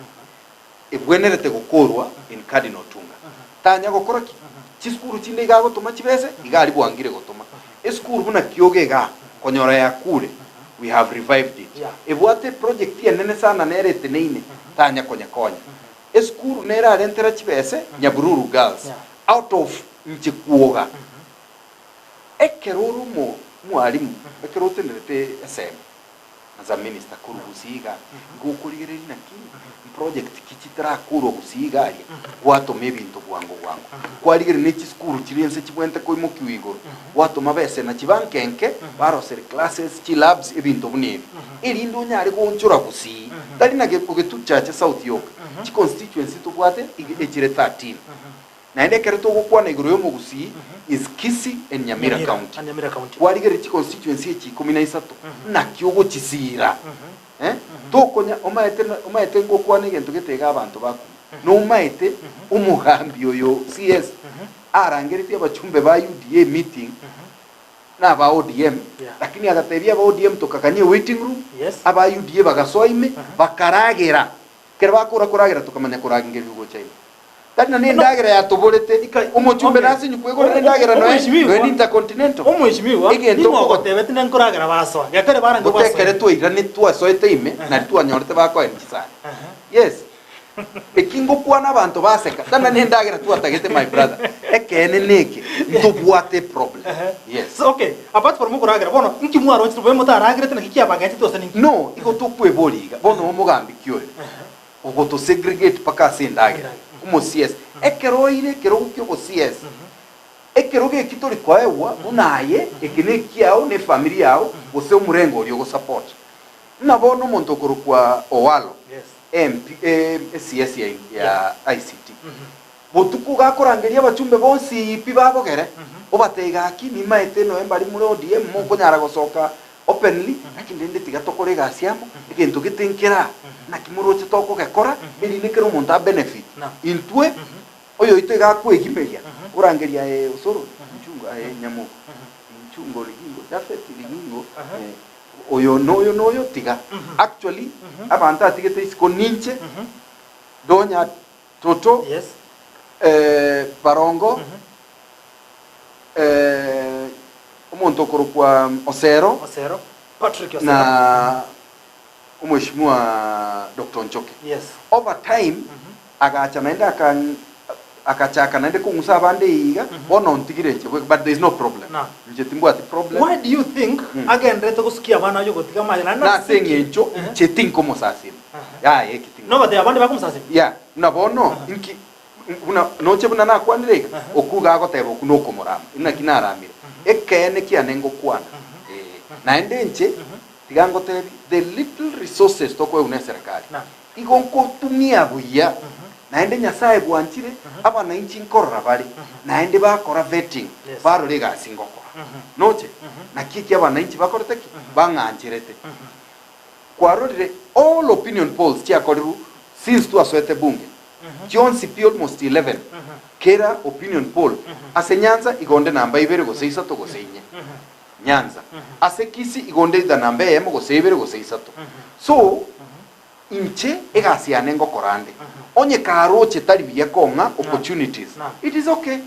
ebwenerete gokorwa in Cardinal Otunga. Tanya gokora ki? Chisukuru chinde iga agotoma chibese, iga aria bwangire gotoma. Esukuru buna Kioge igaa, konyora yakure, we have revived it. Ebwate eproject enene sana nere eteneine, tanya konyekonya. Esukuru nere arentera chibese, Nyabururu Girls, out of inche kwoga. Ekero ore omo mwalimu, ekero otenerete esemi, as a minister korwa gusii igaa, igo okorigereria naki project ki chitarakorwa gusii iga aria, gwatoma ebinto bwango bwango. Kwarigereria ne chisukuru chiria ense chibwenerete koimokiwa igoro, gwatoma bese na chibank enke, baroseri classes, chilabs, ebinto buna ebi. Erinde onyare goonchora gusii, tari na ogetuchache south yoka, chiconstituency tobwate iga echire 13. Naende ekero togokwana igoro y'omogusii is Kisii and Nyamira County. Kwarigereria chiconstituency echi ikomi na isato naki ogochisiira eh? Tokonya omaete omaete ngokwana egento gete iga abanto bakuma. Nomaete omogambi oyo CS arangeretie abachumbe ba UDA meeting na aba ODM lakini agatebia aba ODM tokaganie waiting room aba UDA bagasoa ime bakaragera. Ekero bakora koragera tokamanya koragengerigwa gocha ime. Tari na nendagera yatoborete, omochumbe nase nyukwa egorere endagera noe noe n'Intercontinental. Omweshimiwa, Egento ning'o nkogo- ogotebeti nenkoragera basoa? Gekere barange Gote ekere gwasoa. twairane twasoete ime, nari twanyorete bakoenia chisani. Yes. Eki ngokwana abanto baseka, tari na nendagera twatagete my brother. Ekeene neke, ntobwate eproblem. Yes. So okay, apart from okoragera, bono inki mwarochire bobe motaragerete naki kiabagechete gose ninki? No, igo tokweboria iga, bono omogambi ki oyo? Ogotosegregate mpaka ase endagera, omo CS. Ekero oire ekerogo kia obo CS, ekerogo eki tori koegwa buna aye, eke ne ekiao na efamiri yao, gose omorengo oria ogosupport. Buna bono omonto okorokwa Owalo, MP, CS ya ya ICT, botuko gakorangeria abachumbe bonsi pi babogere, obatebia gaki nimaete noe mbari more ODM mokonyara gosoka Openly, lakini rende tiga tokore egasi amo, egento gete nkere aa, naki moroche tokogekora, erinde kera omonto a benefit. Intwe, oyoito iga akwegimeria, orangeria aye Osoro, Inchungo, aye Nyamogo, Inchungo Rigingo, Japhet Rigingo, oyo noyo noyo tiga. Actually, abanto atigete isiko ninche, Donya Toto, Barongo, omonto okorokwa Osero, Osero, Patrick Osero. na omweshimiwa Doctor Onchoke. Yes. Over time agacha naende aka agachaka naende kong'usa abande iga, bono ontigire inche bweka but there is no problem. Naam. Inche timbwati problem. Why do you think agenderete gosukia abana aye ogotiga amache naende Nase eng'encho inche tinkomosasima. Yaya eki tingo. Nobatebia abande bakomosasima? Yeah, buna bono inki Buna noche buna nakwanire iga, okwo iga agoteba okwo nokomorama, inaki naramire. Ekeene kiane ngokwana, ee. Naende inche, tiga ngotebi, the little resources tokoegwa na eserekari, igo nkotumia buya, naende Nyasaye bwanchire, abanainchi nkorora bare, naende bakora vetting, barora egasi ngokora. Noche? Naki eki abanainchi bakorete ki? Bang'ancherete. Kwarorire all opinion polls chiakorirwe since twasoete bunge, chionsi pi almost 11, kera opinion poll ase Nyanza igo onde namba ibere gose isato gose inye. Nyanza. Ase Kisii igo onde either namba eyemo gose ibere gose isato. So, inche egasi yane ngokora nde, onye karoche tari buya kong'a opportunities, it is okay,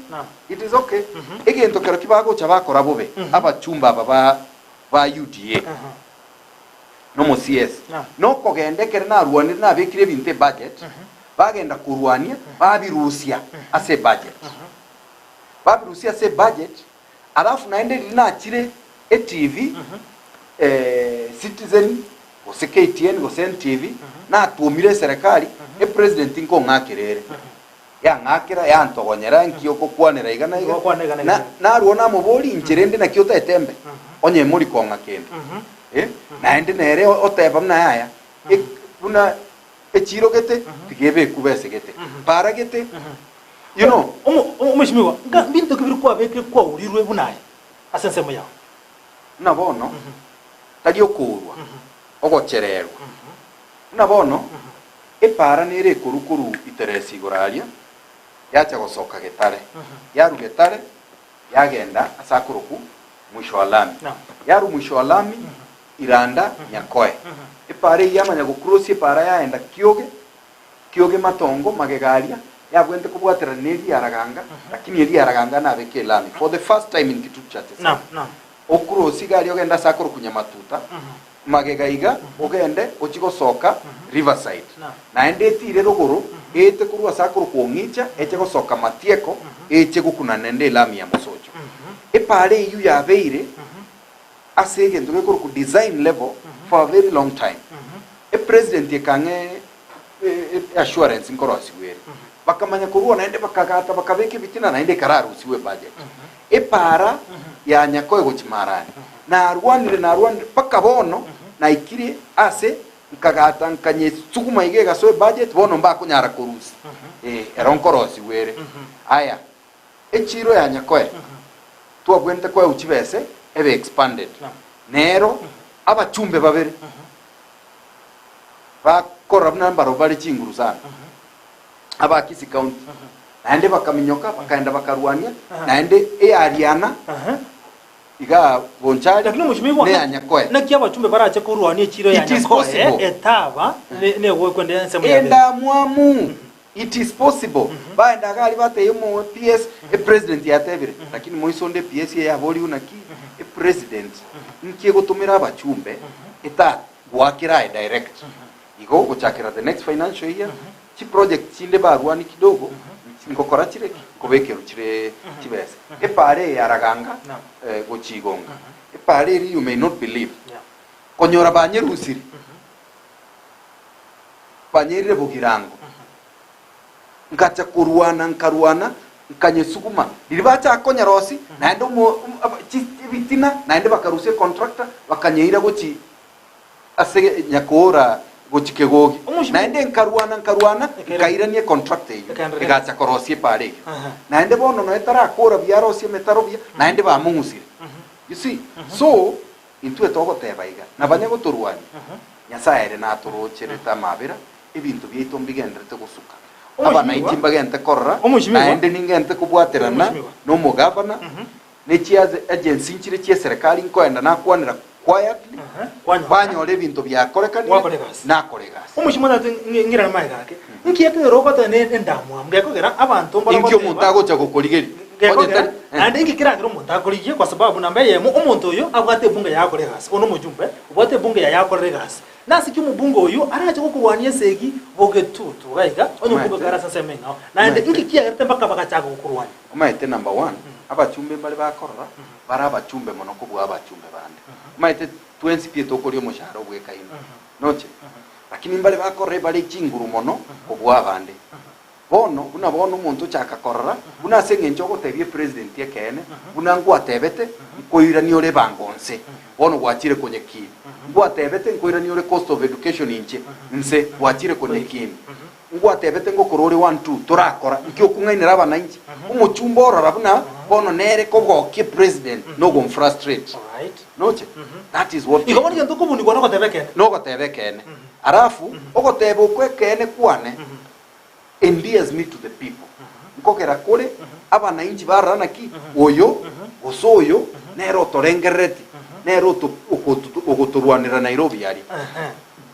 it is okay. Egento kero ki bagocha bakora bobe, abachumba aba ba ba UDA, nomo CS, nokogenda ekere narwanire nabekire ebinto ebudget, bagenda korwania babirusia ase ebudget. Babirusia ase ebudget, alafu naende riria nachire etv, Citizen, gose KTN, gose NTV, natwomire eserekari, epresident nkong'akera ere. Yang'akera, yantogonyera, nki okokwanera iga na iga. Ogokwana iga na iga. Na narwo namoboria inche rende naki otaete embe, onye mori kong'a kende. Eh, naende nere oteba buna yaya, ek- buna echiro gete, tiga ebe ekuba ase gete, para gete, you know. Omo- omo- Omweshimiwa, nga mbinto ki biri kwabekire kwaurirwe buna aye ase ensemo yao? Buna bono, tari okourwa, ogochererwa. Buna bono, epaara nere ekorwa korwa iteresi igoro aria, yacha gosoka getare, yarwa getare, yagenda ase akorokwa mwisho wa lami, yarwa mwisho wa lami, iranda nyakoe. Epaara eyio yamanya gokrosia epaara yaenda kioge, kioge matongo magega aria, yabwente kobwaterana na eria yaraganga, lakini eria yaraganga nabeke elami for the first time in Kitutu Church Naam, naam. Okrosie iga aria ogende ase akorokwa Nyamatuta, magega iga ogende ochie gosoka Riverside. Naende etiire rogoro eete korwa ase akorokwa Ong'icha eche gosoka Matieko eche gokunana naende elami ya mosocho. Epaara eyio yabeire ase egento gekorokwa design level for a very long time. Epresident ekang'e assurance nkorosigwa ere. Bakamanya korwa naende bakagata bakabeka ebitina naende ekararusigwa ebudget. Epaara ya Nyakoe gochia Marani. Narwanire, narwanire mpaka bono naikire ase nkagata nkanyesuguma iga egasoa ebudget bono mbakonyara korusia. Eh, ero nkorosigwa ere. Aya, echiro ya Nyakoe twabwenerete koegwa chibese ebe expanded. Nero abachumbe babere bakora buna mbarobwo bare chinguru sana. Aba Kisii County, naende bakaminyoka bakaenda bakarwania, naende eyariana iga Bonchari Lakini omochie neya Nyakoe. Naki abachumbe barache korwania echiro ya It is Nyakoe possible. etaba negwekwenda ensemo ya bere. Endamwamu, it is possible. Baenda iga aria batebia omo PS, epresident yatebire, lakini moise onde ePS eye yaborigwe naki, epresident nki egotomera abachumbe etagwakera aye direct. Igo gochakera the next financial year, chiproject chinde barwani kidogo, ngokora chire ki? Nkobekerwa chire chibesa. Epaara eye ya Raganga gochia Igonga, epaara eria you may not believe, konyora banyerusiri, banyerire Bogirango, nkacha korwana nkarwana nkanyesuguma, riria bachaka konyerosia, naende omo chi ebitina, naende bakarusia econtractor, bakanyeira gochia ase nyakoora gochia kegogi, naende nkarwana, nkarwana, nkairania econtract eyio, egacha korosia epaara eyio. Naende bono nonya tarakoora buya arosie emetaro buya, naende bamong'usire. You see? So, intwe togoteba iga, nabanya gotorwania, Nyasae ere natorocherete amabera, ebinto biaito mbigenderete gosuka. Abanainchi mbagente korora, naende ningente kobwaterana nomogavana, Ne chiagency nchire chi'eserekari nkoenda nakwanera quietly, banyora ebinto biakorekanire, Gwakora egasi. nakora egasi. Omochie omotatu ng'irane magega ake, nki ekegera ogoteba ne endamwamu? Gekogera abanto mbare Inki omonto goteba agocha gokorigeria? Onye gekogera tari eh. naende inki keragere omonto akorigie kwa sababu namba eyemo omonto oyo abwate ebunge yaye akore egasi, one omojumbe obwate ebunge yaye akorere egasi. Nase ki omobunge oyio arache gokorwania esegi bogetutu iga iga onye omobunge Omanyete kare ase ensemo eng'ao? Naende omanyete inki kiagerete mpaka bagachaka gokorwania? Omanyete number one, abachumbe mbare bakorora bare abachumbe mono kobua abachumbe bande. Omanyete twensi pi tokoria omoshahara obwekaine, noche? Lakini mbare bakorora ebare chinguru mono kobua abande. Bono, buna bono omonto ochaka korora, buna ase eng'encho ogotebia epresident ekeene, buna ngwatebete, nkoirania ore ebango nse, bono gwachire konyekina. Ngwatebete nkoirania ore cost of education inche, nse, gwachire konyekina. Ngwatebete ngokora ore one two, torakora, nki okong'ainera abanainchi? Omochumba orora buna bono nere kogokia epresident nogomfrustrate. Alright. Noche? That is what they Igo bono do. egento okobunigwa nogoteba ekeene. Nogoteba ekeene. Alafu, ogoteba okwo ekeene kwane, endears me to the people. Nkogera kore abanainchi barora naki oyo gose oyo nere otorengerereti, nere oto- okotu- ogotorwanera Nairobi aria.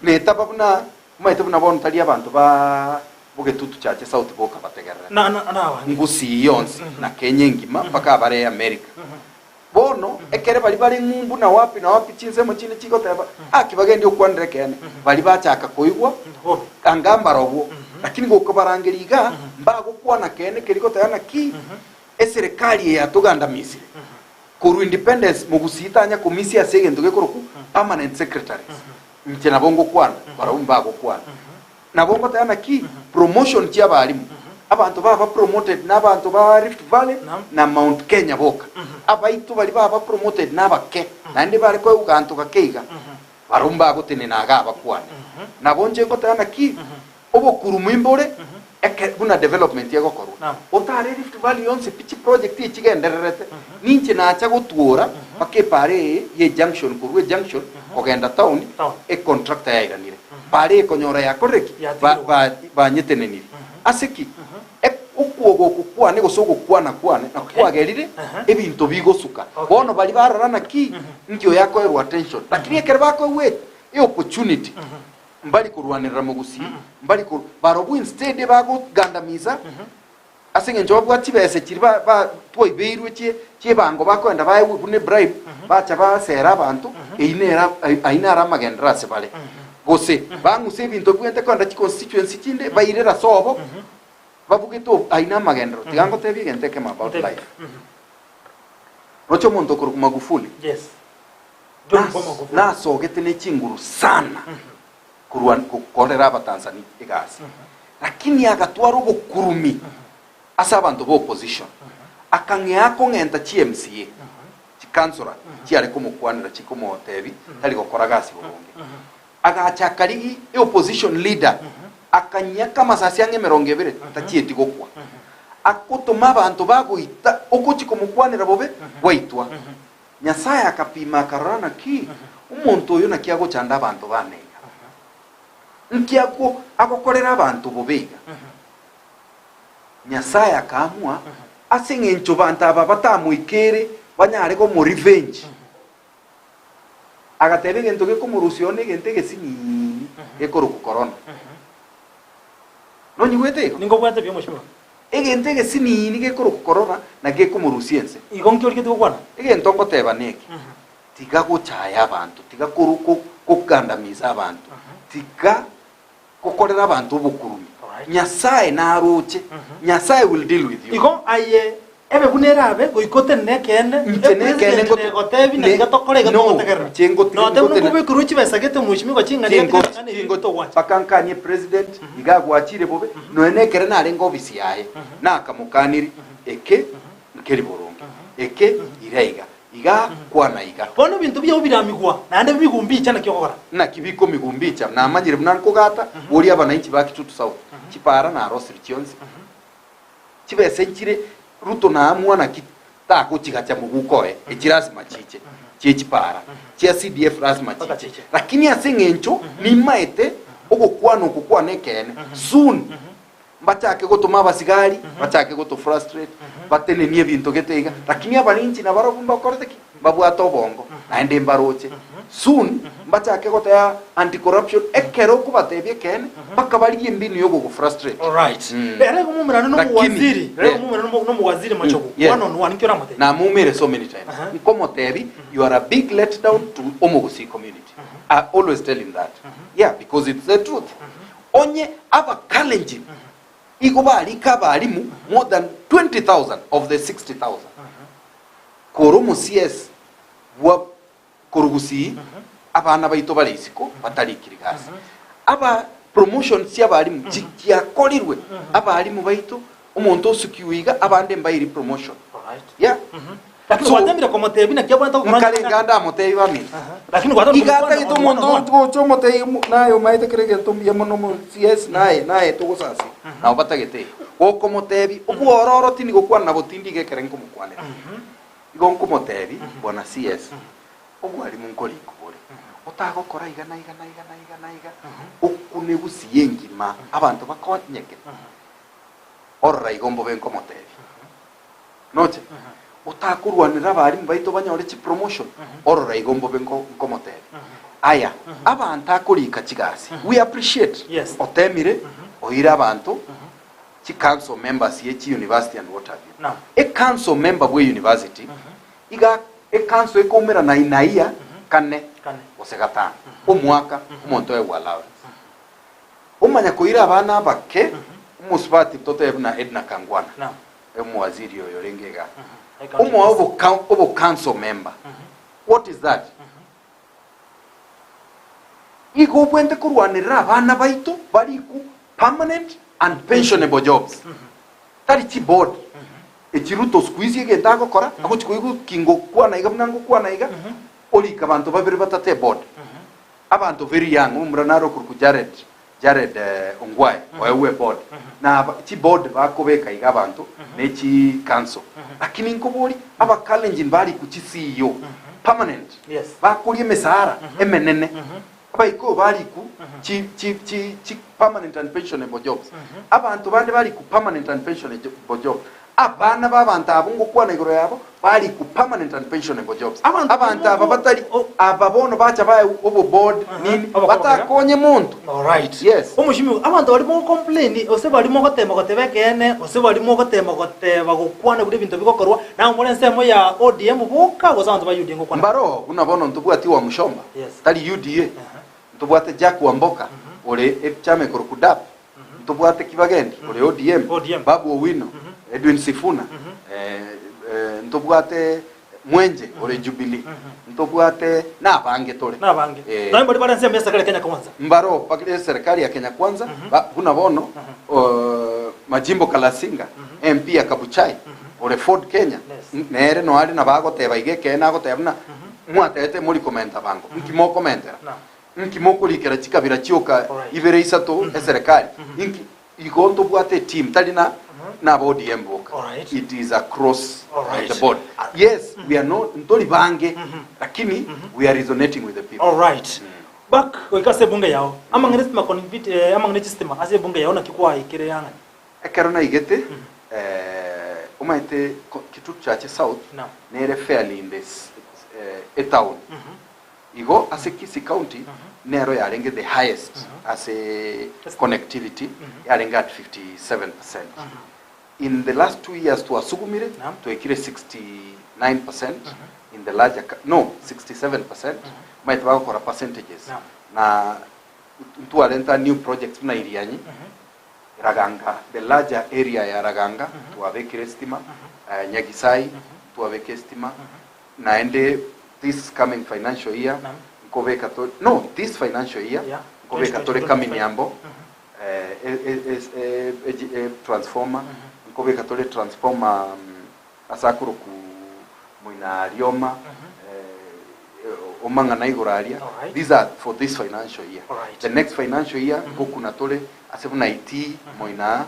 Netaba buna omanyete buna bono tari abanto ba bogetutu chache south boka bategererete. Na- na- nabange. Ngusii yonsi na Kenya engima mpaka abare America. Bono ekere baria bare ng'umbu na wapi na wapi chinsemo chinde chigoteba, Aki bagendi okwanera ekeene, baria bachaka koigwa anga mbarobwo. Lakini gokobarangeria iga, mbagokwana keene keria goteba naki eserekari eye yatogandamisire korwa independence mogusii tanya komisia ase egento gekorokwa permanent secretaries. Inche nabo ngokwana, barabwo mbagokwana. Nabo ngoteba naki promotion chi'abalimu. Abanto baba promoted na abanto ba Rift Valley Naam. na Mount Kenya boka. Abaito baria baba promoted nabake, naende bare koegwa ganto gake iga, barobwo mbagotenena iga abakwane. Nabo inche ngoteba naki, obokurumu imbore eke buna development egokorwa. Naam. Otare Rift Valley yonsi pi chiproject echi chigendererete, ninche nacha gotwora mpaka epara eye ye junction korwa ejunction kogenda town, Town. econtractor yairanire. Bare ekonyora yakorire ki? Ba- Yatigirwe. ba- banyetenenirie. Ase ki? E- Okwoga oko kwane gose ogokwana kwane nakwo Okay. kwagerire Aha. ebinto bigosuka. Okay. Bono baria barora naki nki oyo akoerwa attention. Lakini ekero bakoegwa e- eopportunity mbari korwanerera mogusii, mbari kor barobwo instead bagogandamiza ase eng'encho babwate chibesa chiria ba ba twaibeirwe chie chiebango bakoenda baegwe buna ebribe, bacha basera abanto, eyio nere ayio naro amagenderero ase bare. Gose bang'use ebinto bibwente kogenda chiconstituency chinde bairere ase obo, babugete obo, ayio namagenderero. Tiga ngotebie egento ekemo about Ntebie. life. Roche omonto okorokwa Magufuli, Yes. John nas Paul Magufuli. nasogete ne chinguru sana korwa gokorera Abatanzania egasi, lakini agatwara obokurumi ase abanto ba opposition, akang'ea kong'enta chi MCA, chikansora chiare komokwanera chikomotebi tari gokora gasi boronge. Agacha akarigi eopposition leader akanyaka amasasi ang'e emerongo ebere tachieti gokwa. Agotoma abanto bagoita ogochi komokwanera bobe gwaitwa. Nyasae akapima akarora naki omonto oyo naki agochanda abanto bane iga. Nki akwo agokorera abanto bobe iga? Nyasae akaamua ase eng'encho banto aba batamoikere banyare komorevenge. Agateba egento gekomorusia oo negento egesinini gekorokwa korona. Nonyigwete igo? Ninkobwate buya omochie one. Egento egesinini gekorokwa korona nakio gekomorusia ense. Igo nki origetie gokwana? Egento ngoteba neke, tiga gochaya abanto, tiga koru ko- kogandamiza abanto, tiga gokorera abanto obokurumi. Alright. Nyasae naroche, Nyasae will deal with you. Igo aye ebe buna erabe goika otenene ekeene, Inche nekeene epresident ngote- negotebi ne- na iga tokore iga no, togotegerera. inche ngoti- Notebe ngotene- nokobekerwa chibesa gete omweshimiwa ching'ana iga Chingo- tiga ring'ana eri chingo- togwancha. mpaka nkanie president iga agwachire bobe nonya nekere narenge ofisi yaye nakamokaniri eke nkeri boronge eke ira iga iga kwana iga Bono ebinto biao biramigwa, naende bigumbicha naki ogokora? Naki bikomigumbicha namanyire buna nkogata boria abananchi ba Kitutu South chipara narosire chionsi chibesa nchire Ruto naamua naki tagochigacha moguko oye echi lasima chiche chie chipara chia CDF lasima chiche lakini ase eng'encho nimaete ogokwana oko kwane ekeene soon Mbachake gotoma abasigari, bachake goto frustrate, batenenie ebinto gete iga, lakini abaninchi nabarobwo mbakorete ki? Mbabwate obongo, naende mbaroche. Soon, mbachake goteba anti corruption, ekero okobatebia ekeene, mpaka barigie embinu ya ogogofrustrate. Alright. Mm. Rero igo moumerane na Lakini, omowaziri, rero yeah. igo moumerane na omowaziri Machogu, yeah. one on one, inki oramotebi? Namoumere so many times. Aha. Nkomotebi, you are a big let down to Omogusii community. I always tell him that. Yeah, because it's the truth. Onye Abakalenjin igo barike abalimu more than 20,000 of the 60,000 kore omo CS bwa korwa Gusii abana baito bare isiko batarikiri gasi. Aba promotions chia abalimu chi chiakorirwe abalimu baito omonto osukiwe iga abande mbairi promotion. Yeah. Lakini So, gwatemire komotebia naki abwenerete gokora nkare iga ndamotebia baminto. Lakini gwataka Iga komokwana atagete on one omonto on one. gocha omotebia naye omaete kera egento mbuya mono mo CS naye naye togosasima. Nabo batagete igo. Gokomotebia obwororo tindi gokwana nabo tindi iga ekere nkomokwanera. Igo nkomotebia bwana CS obwarimu nkorikwa bore. Otagokora iga na iga na iga na iga na iga okune gusii engima abanto bakonyeke. Orora igo mbobe nkomotebia. Noche? Otakorwanera abalimu baito banyore chipromotion, orora igo mbobe nko- nkomotebia. Aya, abanto akorika chigasi, we appreciate. Yes. Otemire, oire abanto, chicouncil members ye chiuniversity and what have you. Naam. Ecouncil member bwe university, iga ecouncil ekoumera naia kane, Kane. gose gatano, omwaka, omonto oegwe allowance. Omanya koira abana abake, omosubati totebe buna Edna Kangwana, Naam. omowaziri oyo orenge igaa, County omoa obo obo council member. What is that? Igo obwente korwanerera abana baito bariku permanent and pensionable jobs. Tari chiboard echi Ruto siku hizi egento agokora, agochi koigwa ki ngokwana iga buna ngokwana iga, orika abanto babere batato eboard. Abanto very young, omomura nare okorokwa Jared, Jared Ongwae, oegwe eboard. Na aba chiboard bakobeka iga abanto ne chi council. Lakini nkoborie, abakalenjin barikwa chi CEO, permanent, bakoria emesahara emenene, Abaikoyo bariku chi chi chi chi permanent and pensionable jobs. Abanto bande bariku permanent and pensionable jobs. Abana b'abanto abwo ngokwana igoro yabo bariku permanent and pensionable jobs. Abanto Abanto aba barimo batari aba bono bacha bae oboboard nini Obokoba batakonye monto. Alright. Yes. Omoshimiwa, abanto baria mogocomplain, gose baria mogotema goteba ekeene, gose baria mogotema goteba gokwana buna ebinto bigokorwa, nabo more ensemo ya ODM boka gose abanto ba UDA ngokwana? Mbaro buna bono ntobwati Wamuchomba. Yes. Tari UDA, ntobwate Jack Wamboka ore echama ekorokwa DAP, ntobwate Kibagendi ore ODM, ODM. Babu Owino, Edwin Sifuna, ntobwate Mwenje ore Jubilee, ntobwate nabange tore. Nabange. Nonye mbari bare ensemo ya serikali ya Kenya Kwanza. Mbaro bakire eserikali ya Kenya Kwanza, buna bono Majimbo Kalasinga, MP ya Kabuchai, ore Ford Kenya, nere noare nabo agoteba iga ekeene agoteba buna Mwatebete mori komenta bango, inki mokomentera? Inki mokorikera chikabira chioka ibere isato eserekari? Inki igo ntobwate eteam tari na naba ODM boka. It is across the board. Yes, we are not ntori bange lakini we are resonating with the people. Alright. Back goika ase ebunge yao. Amang'ana estima connectivity eh, amang'ana echistima ase ebunge yao naki kwaikire yang'ani? Ekero naigete, omanyete Kitutu Chache South nere fairly in the etown. Igo ase Kisii County nero yarenge the highest ase connectivity yarenge at 57 percent. In the last 2 years twasugumire twaikire 69 percent in the larger no 67 percent omanyete bagokora percentages na ntwarenta new projects buna Irianyi. Raganga, the larger area ya Raganga twabekire estima, Nyagisai twabeka estima, naende this coming financial year nkobeka tore, no this financial year nkobeka tore Kaminiambo transformer, nkobeka tore transformer Ase akorokwa moina rioma, omang'ana igoro aria, these are for this financial year. The next financial year ngokuna tore ase buna IT moina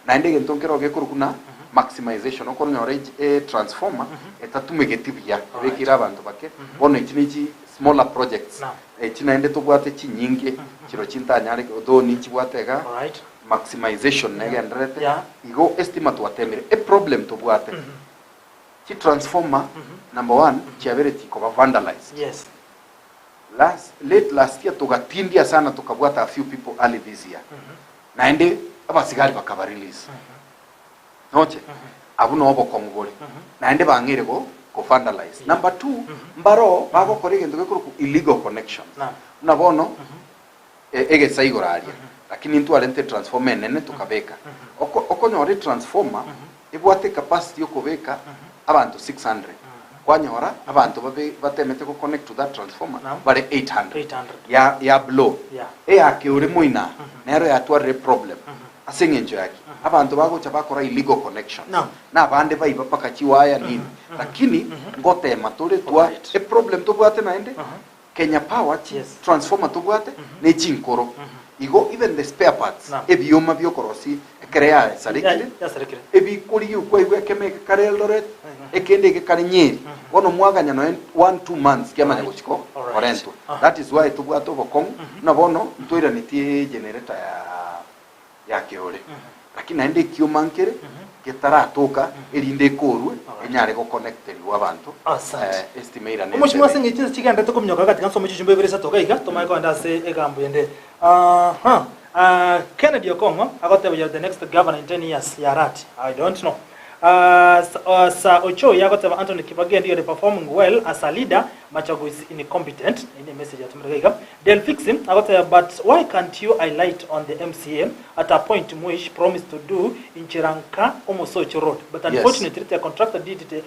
naende egento nkero gekorokwa buna maximization okonyora etransformer etatumegeti buya ebekeire abanto bake bono echi nechi smaller projects echi naende tobwate chinyinge chiro chintanyare though ninchibwate igaa. Maximization negendererete, igo estima twatemire. Eproblem tobwate, chitransformer number one chiabere chikoba vandalized. Last, late last year togatindia sana tokabwata a few people early this year. Naende abasigari bakaba release. Noche? Abwo noo obokong'u bore. Naende bang'eire go go vandalize. Number two, mbaro bagokora egento gekorokwa illegal connections. Buna bono, egesa igoro aria, lakini ntwarente etransformer enene tokabeka. Oko okonyora etransformer ebwate ecapacity yokobeka abanto 600, kwanyora abanto babe batemete go connect to that transformer bare 800 ya ya blow. Eyake ore moina nero yatwarire eproblem ase eng'encho yaki? Abanto bagocha bakora illegal connections na abande baiba mpaka chiwaya nini, lakini ngotema tore twa eproblem tobwate naende. Kenya Power chi transformer tobwate ne chinkoro igo even the spare parts ebioma biokorosia ekere yasarekire ebikorigia okwaigwa ekemo eke kare Eldoret ekende eke kare Nyeri bono mwaganya noe one two months kiamanya gochi ko korentwa that is why tobwate obokong'u buna bono ntoiranetie egenerator ya ya keore lakini naende ekioma nkere getaratoka erinde ekorwe enyare goconnecterigwa abanto Asante. estima eirane Omochie ase entebe. eng'encho chinsa chigenderete kominyoka gati gansome chichumba ibere isato iga iga tomanye kogenda ase egambo ende. Aha. Ah, Kennedy Okong'o agoteba you are the next governor in 10 years ya rat. I don't know. Ah, Sir, ah, Sir Ochoi agoteba Anthony Kibagendi you are performing well as a leader, Machago is incompetent. Eye ne message yatomire iga iga. Delfixy agoteba but why can't you highlight on the MCA at a point mwish promised to do inchera nka omosocho road but unfortunately the contractor did it,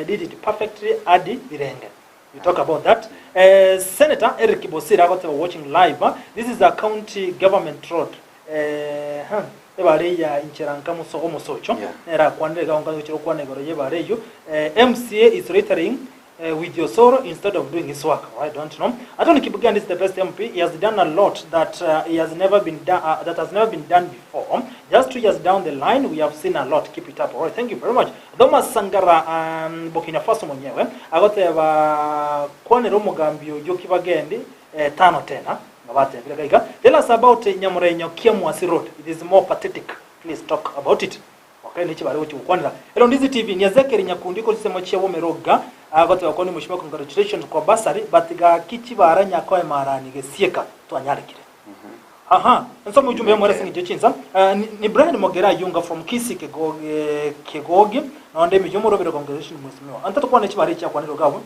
did it perfectly adi birenge we talk about that eh, Senator Eric Bosire agoteba watching live this is a county government road eh, huh. Ebara eye ya inchera nka mosogo omosocho Yeah. nere akwanire iga onka gochia gokwana igoro y'ebara eyio. Eh, MCA is loitering eh, with Osoro instead of doing his work. I don't know. Anthony Kibugani is the best MP. He has done a lot that uh, he has never been done uh, that has never been done before. Just 2 years down the line, we have seen a lot. Keep it up. All right, thank you very much. Thomas Sangara Burkina Faso mwenyewe agoteba kwanera omogambi oyo Kibagendi eh, tano tena ngabatebire gaiga. Tell us about Nyamurenyo Kiamwasi Road. It is more pathetic. Please talk about it. Okay, nichi bari gochi gokwanera. Ero Ndizi TV ni Ezekiel Nyakundi ko chisemo chia Bomeroga agoteba kwani mheshimiwa, congratulations kwa bursary but gaki chibara nyakoe marani gesieka twanyarekire. Aha, nsome ujumbe wa mwere singi chinsa. Ni Brian Mogera Yunga from Kisii Kegogi Kegogi. Nonde mijumo robero congratulations mheshimiwa. Anta tukwane chibara chia kwaniro gabo.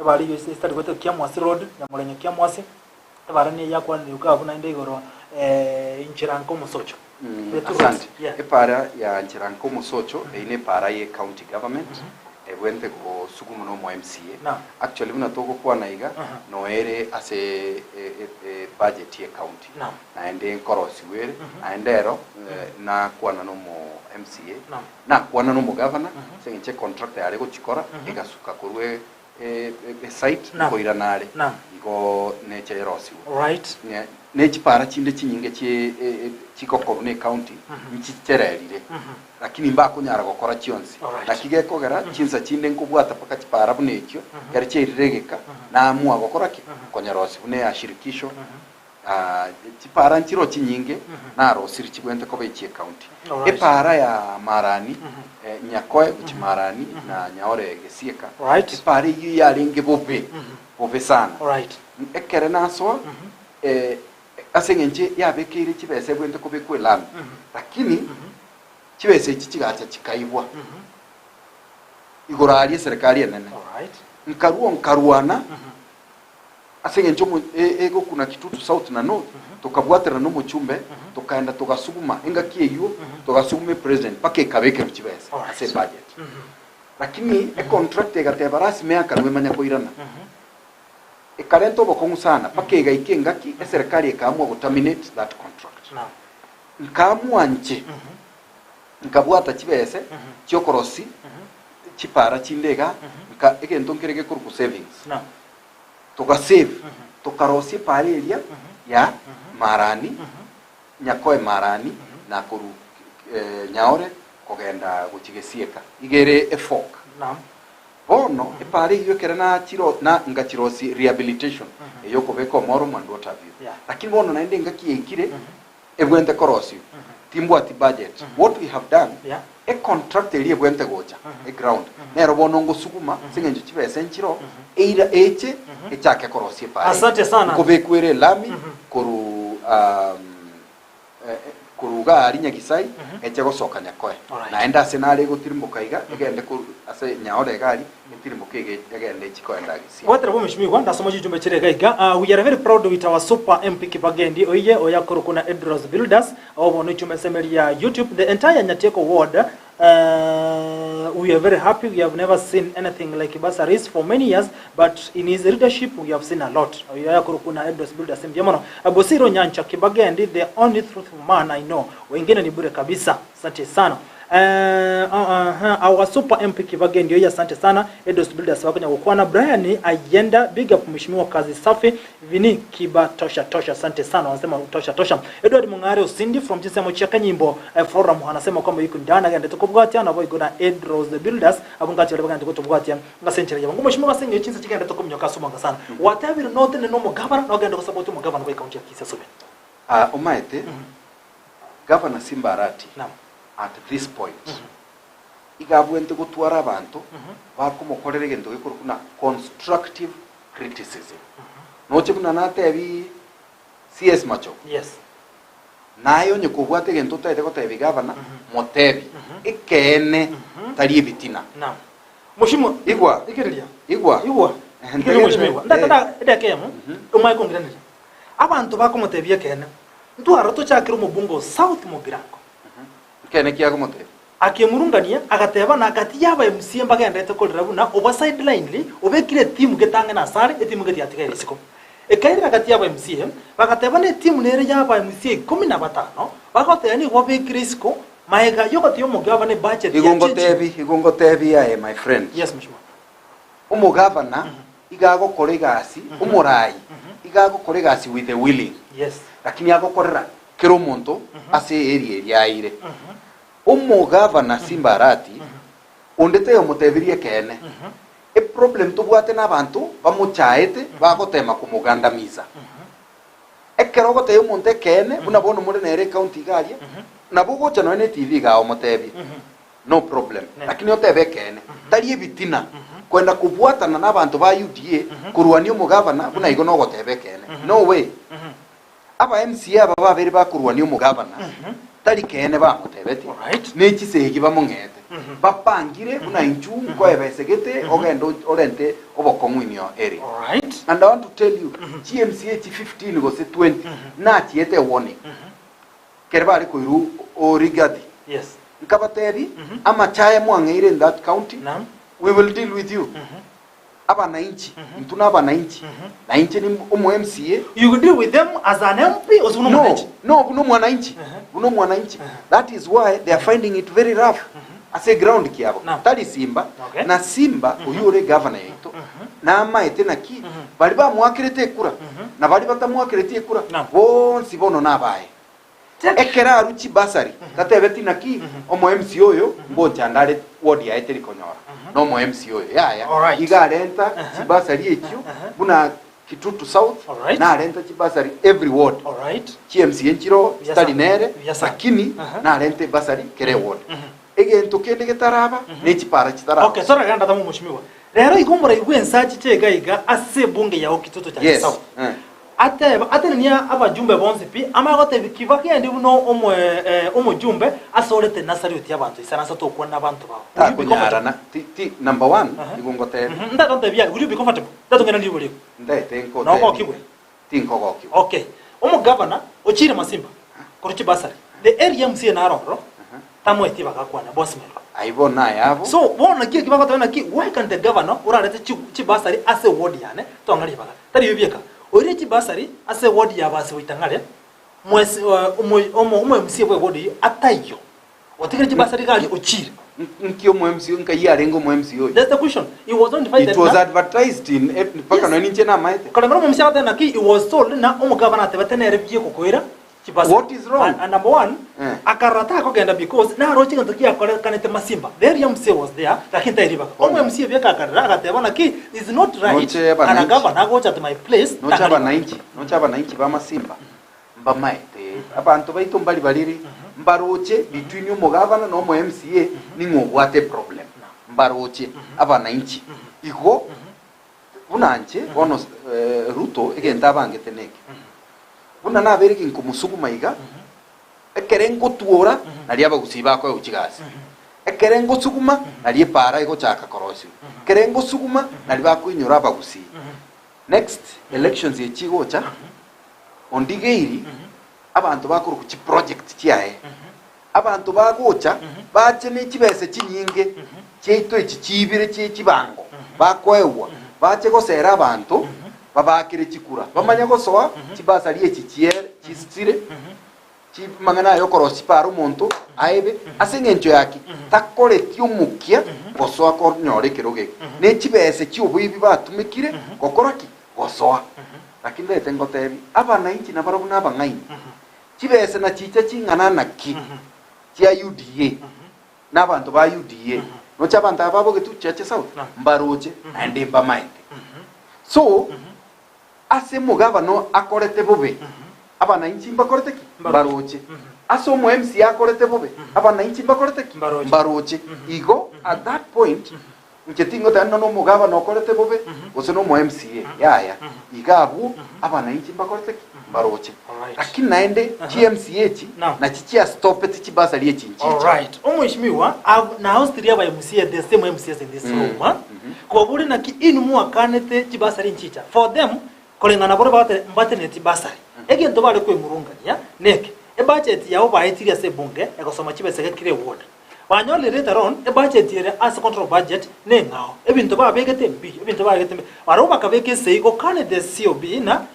Ebari yo start gote Kiamwasi Road, Nyamurenyo Kiamwasi. Ebara ni yakwanire gabo naende igoro inchira nko musocho. The two roads. Asante. Yeah. Epara ya ncheranka omosocho eine epara ye county government ebwente gosugumu nomo MCA. Naam. Actually buna togokwana iga noere ase budget ye county naende nkorosiwere naende ero nakwana nomo MCA nakwana nomo governor ase eng'encho econtractor yare gochikora egasuka korwa esite koiranare igo neche erosiwe. Nechipara chinde chinyinge chigokorwa na ecounty nchichererire lakini mbakonyara gokora chionsi naki gekogera chinsa chinde nkobwata mpaka chipara buna ekio kere chiairire egeka naamua gokora ki konyarosi buna ya shirikisho. Ah, chipara nchiro chinyinge narosiri chibwente koba echi ecounty. Epara ya marani nyakoe gochi marani na nyaore gesieka epara eyio yarenge bobe bobe sana ekere nasoa ase eng'encho yabekeire chibesa ebwente kobekwa elami lakini chibesa echi chigacha chikaibwa igoro aria eserikali enene nkarua nkarwana ase eng'encho egokuna Kitutu South na North tukabwaterana na omochumbe tukaenda tugasuguma engaki eywo tugasuguma epresident mpaka ekabekerwa chibesa ase ebudget lakini econtract egateba rasmi akanwa emanya koirana ekarenta obokong'u sana mpaka egaika engaki eserikali ekaamua goterminate that contract. Nkaamua nche nkabwata chibese chiokorosi chipara chinde iga nka egento nkere gekorokwa savings tugasave tukarosia epara eria ya marani nyakoe marani na koru nyaore kogenda gochigesieka igere efork. Bono epara eywo ekere nachiro na ngachirosi rehabilitation eyokobeka omoro and what have you lakini bono naende engaki yaikire ebwente korosio timbwati budget. What we have done econtract eria ebwente gocha eground nero bono ngosuguma ase eng'encho chibesa enchiro eira eche echake korosia epara. Asante sana. Nkobekwere elami koru koru iga ari nyagisai eche gosoka nyakoe naende ase nare egotirimboka iga egende koru ase nyaore iga ari etirimboka egende echikoenda gisia. Watera bo mheshimiwa ndasoma chijumbe chire gaiga. We are very proud with our super MP Kibagendi oiye oyakoro kuna Edros Builders obo no chume semeri ya YouTube the entire Nyatieko ward. We are very happy. We have never seen anything like bursaries for many years, but in his leadership we have seen a lot. Oyakoro kuna Edros Builders mbiamono. Bosiro Nyancha Kibagendi the only truthful man I know. Wengine ni bure kabisa. Asante sana. Our super MP Kibagendi oye asante sana Edos Builders wakonya gukwana Brian Ayenda big up mheshimiwa kazi safi Vini Kiba tosha tosha asante sana wanasema tosha tosha. Edward Mungare Usindi from Chisemo cha Kanyimbo forum anasema kwamba yuko ndana gende tukubwatia na boy gona Edros the Builders abungati wale bagende kutubwatia ngasenchera yabangu mheshimiwa singe chinsa chigende tukumnyoka sumanga sana whatever note no mugabana no gende kusupport mugabana kwa county ya Kisii sobe. Omaete Governor Simba Arati at this point igabwente gotwara abantu bakomokorera egento gekorokwa na constructive criticism noche buna natebi CS Machogu naye onye kobwata egento otaete gotebi gavana motebi ekeene tari ebitina. Mheshimiwa Igwa. Ikiriria. Igwa. Igwa. Ntegerere. Mheshimiwa ndata ndekemo umaye kongiranira abantu bakomotebia kene ntwara tochakire omobungo South Mugirango Kene kiagomotebi akemurungania agateba na gati yaba MCA mbagendete korera buna oba sideline obekire timu getange na sare etimu geti atigaire isiko. Ekairera gati y'aba MCA, bagateba netimu nere y'aba MCA ikomi na batano, bagoteba nigo babekire isiko magega y'ogotiga omogavana ebudget Igo ya chinchini. ngotebi, igo ngotebi aye my friend. Yes mheshimiwa. Omogavana iga agokora egasi, omorai iga agokora egasi with a willing. Yes. Lakini agokorera kera omonto ase area eria aire. Omogavana Simba Arati, onde taiyo omotebirie ekeene. Eproblem tobwate nabanto bamochaete bagotema komogandamiza. Ekero ogotebia omonto ekeene, buna bono more nere ecounty iga aria, nabo ogocha nonya ne TV igaa omotebie, no problem. Lakini otebe ekeene, tari ebitina, kwenda kobwatana nabanto ba UDA korwania omogavana buna igo nogoteba ekeene. No way. Aba MCA aba babere bakorwania omogavana tari keene bamotebetie, ne chisegi bamong'eete. Bapangire buna inchu nkoebesegete ogende orente obokong'u in your area. And I want to tell you, chi MCA chi 15 gose 20 nachiete warning kere bare koirwa o Rigathi. Nkabatebi, amachaye mwang'eire in that county, we will deal with you. Abanainchi, intwe nabanainchi, na inche nimb omo MCA. You will deal with them as an MP gose buna No, omwananchi? no, buna omwananchi, buna omwananchi. That is why they are finding it very rough ase eground kiabo. Naam. Tari Simba, Okay. na Simba oyio ore governor yaito, namaete naki, baria bamoakerete ekura, na baria batamoakereti ekura, Naam. bonsi bono nabaye. Ekero arue chibasari, tatebeti naki omo MCA oyo ngochanda are ward yaye teri konyora nomo MCA oyo yaya Alright. iga arenta chibasari echio buna Kitutu South Alright. narenta chibasari every ward Alright. chi MCA nchiro Yes, chitari sir. nere Yes, sir. lakini Aha. narenta ebasari kera eward egento kende getaraba ne chipara chitaraba Okay, sorry ganda tamu mheshimiwa. Rero igo moraigwe ensachi chiga iga ase ebunge yao Kitutu cha Yes, South. eh. Ateba, atenenia abajumbe bonsi pi, amanye gotebia ki bagende buna omojumbe asorete Nasareti y'abanto isaransa tokwana nabanto bao. Will you be comfortable? Takonyarana ti ti number one Aha. igo ngotebia. Mhm, ntaete ontebie aye, will you be comfortable? Ntaete ong'iranie ribori igo. Ntaete nkotebie. Nogokigwe? Tinkogokigwa. Okay. Omogavana ochire Masimba korwa chibasari, the area MCA naro ororo, tamoeti bagakwana bonsi merwa. Ayio bono nayabo. So bono naki eki bagoteba naki why can't the governor orarete chi chibasari ase eward yane twang'a ribaga. Tari ebio bieka. Oire chibasari ase eward ya abasi goitang'are mwes omo omo omo MCA bwe eward eyio ataiyo. Otigire chibasari iga aria ochire. Nki omo MCA nkai arenge omo MCA oyo? That's the question. He was not invited It was na advertised in mpaka Yes. nonya ninche namaete. Koreng'ana omo MCA agoteba naki he was told na omogavana atebete nere bi'okokoira chibasari. What is wrong? And, and number one, Eh. akarora takogenda because naroche egento giakorekanete Masimba. The area MCA was there, lakini tari ribaga. Bono. Omo MCA bieka akarera agateba naki is not right Noche and a abanainchi. governor agocha at my place Noche tang'ari ribaga. abanainchi, noche abanainchi ba Masimba mbamaete abanto baito mbari bariri mbaroche between omogavana na omo MCA ning'o obwate eproblem mbaroche abanainchi igo Buna inche bono Ruto egento abangete neke, buna nabeire ginkomosuguma iga, ekere ngotwora nario abagusii bakoegwa chigasi, ekere ngosuguma nario epaara egochaka korosigwa, ekere ngosuguma nario bakoinyora abagusii. Next elections echi chigocha, ondigeiri abanto bakorokwa chiproject chiaye, abanto bagocha bache ne chibesa chinyinge chiaito echi chiibire chie chibango bakoegwa, bache gosera abanto babaakere chikura, bamanye gosoa chibasari echi chiere chisire chimang'ana aya okorosia chipara omonto aebe ase eng'encho yaki takoreti omokia gosoa konyora ekerogo eke. Ne chibesa chioboibi batumekire gokora ki? Gosoa. Lakini ndete ngotebi abanainchi nabarabwo nabang'aini. Chibesa na chicha ching'ana naki chia UDA na abanto ba UDA noche abanto aba babogetu chiache south mbaroche naende mbamaete. So ase omogavana akorete bobe abanainchi mbakorete ki? Mbaroche. Ase omo MCA akorete bobe abanainchi mbakorete ki? Mbaroche. Igo at that point Inche tingoteba ng'a nomogabana okorete bobe, gose nomo MCA, yaya. Iga abwo abanainchi mbakorete ki? Mbaroche. Alright. Lakini naende chi MCA echi Naam. nachi chiastopeti chibasari echi nchicha. Alright. Omweshimiwa, ab- now still aba MCA, the same MCAs in this room. ah. Kobabori naki inwe mwakanete chibasari nchicha. For them, koreng'ana bore bagoteba mbateneneti basari. Egento bare kwemurungania neke, ebudget yabo baetirie ase ebunge egosoma chibesa kera eward. Banyorire later on ebudget ere ase control budget neng'ao. Ebinto babegete mbi, ebinto babegete mbi. Barabwo bakabeka esegi gokania the COB na.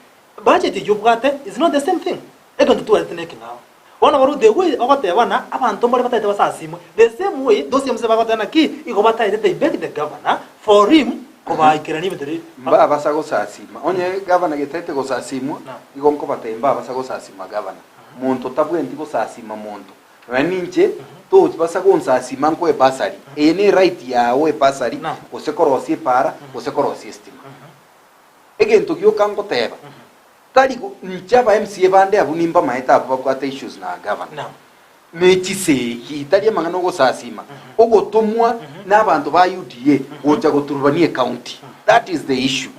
Budget eyio obwate is not the same thing. Egento twarete nekeng'ao. Bono barwo the way ogoteba ng'a abanto mbare bataete basasimwe, the same way those MCA bagoteba naki igo bataete they beg the governor for him kobaikerania ebinto ebi. Mbabasa gosasima. Onye gavana getaete gosasimwa, Naam. igo nkobatebia mbabasa gosasima gavana. Monto tabwenti gosasima monto. Nonya ninche, tobasa gonsasima nkoe bursary. Eye ne right yao ebasari, Naam. gose korosia epaara, gose korosia estima. Egento gioka ngoteba, tari go inche aba MCA bande abwo nimbamaete abwo babwate issues na gavana. Naam. Ne chisegi, tari amang'ana ogosasima, ogotomwa na abanto ba UDA gocha goturubania ecounty. That is the issue.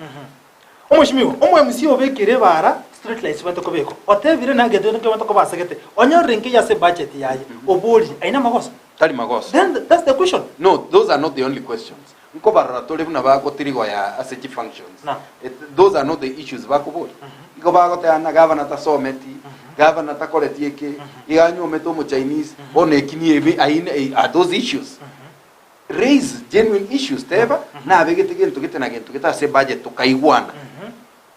Omweshimiwa, omo MCA obekire ebara street lights bwate kobekwa, otebire na egento kende kebwate koba asegete, onyorire nkeiyo ase ebudget yaye, oborie, aye namagoso? Tari magoso. Then that's the question. No, those are not the only questions. Nkobarora tore buna bagotirigoya ase chifunctions. Naam. It, those are not the issues bakoboria. Igo bagoteba ng'a gavana tasometi, gavana takoreti eke, iga anyuomete omo Chinese, bono eki ni ebi aine eh, are those issues. Raise genuine issues teba nabegete gento gete na gento gete ase budget tokaigwana.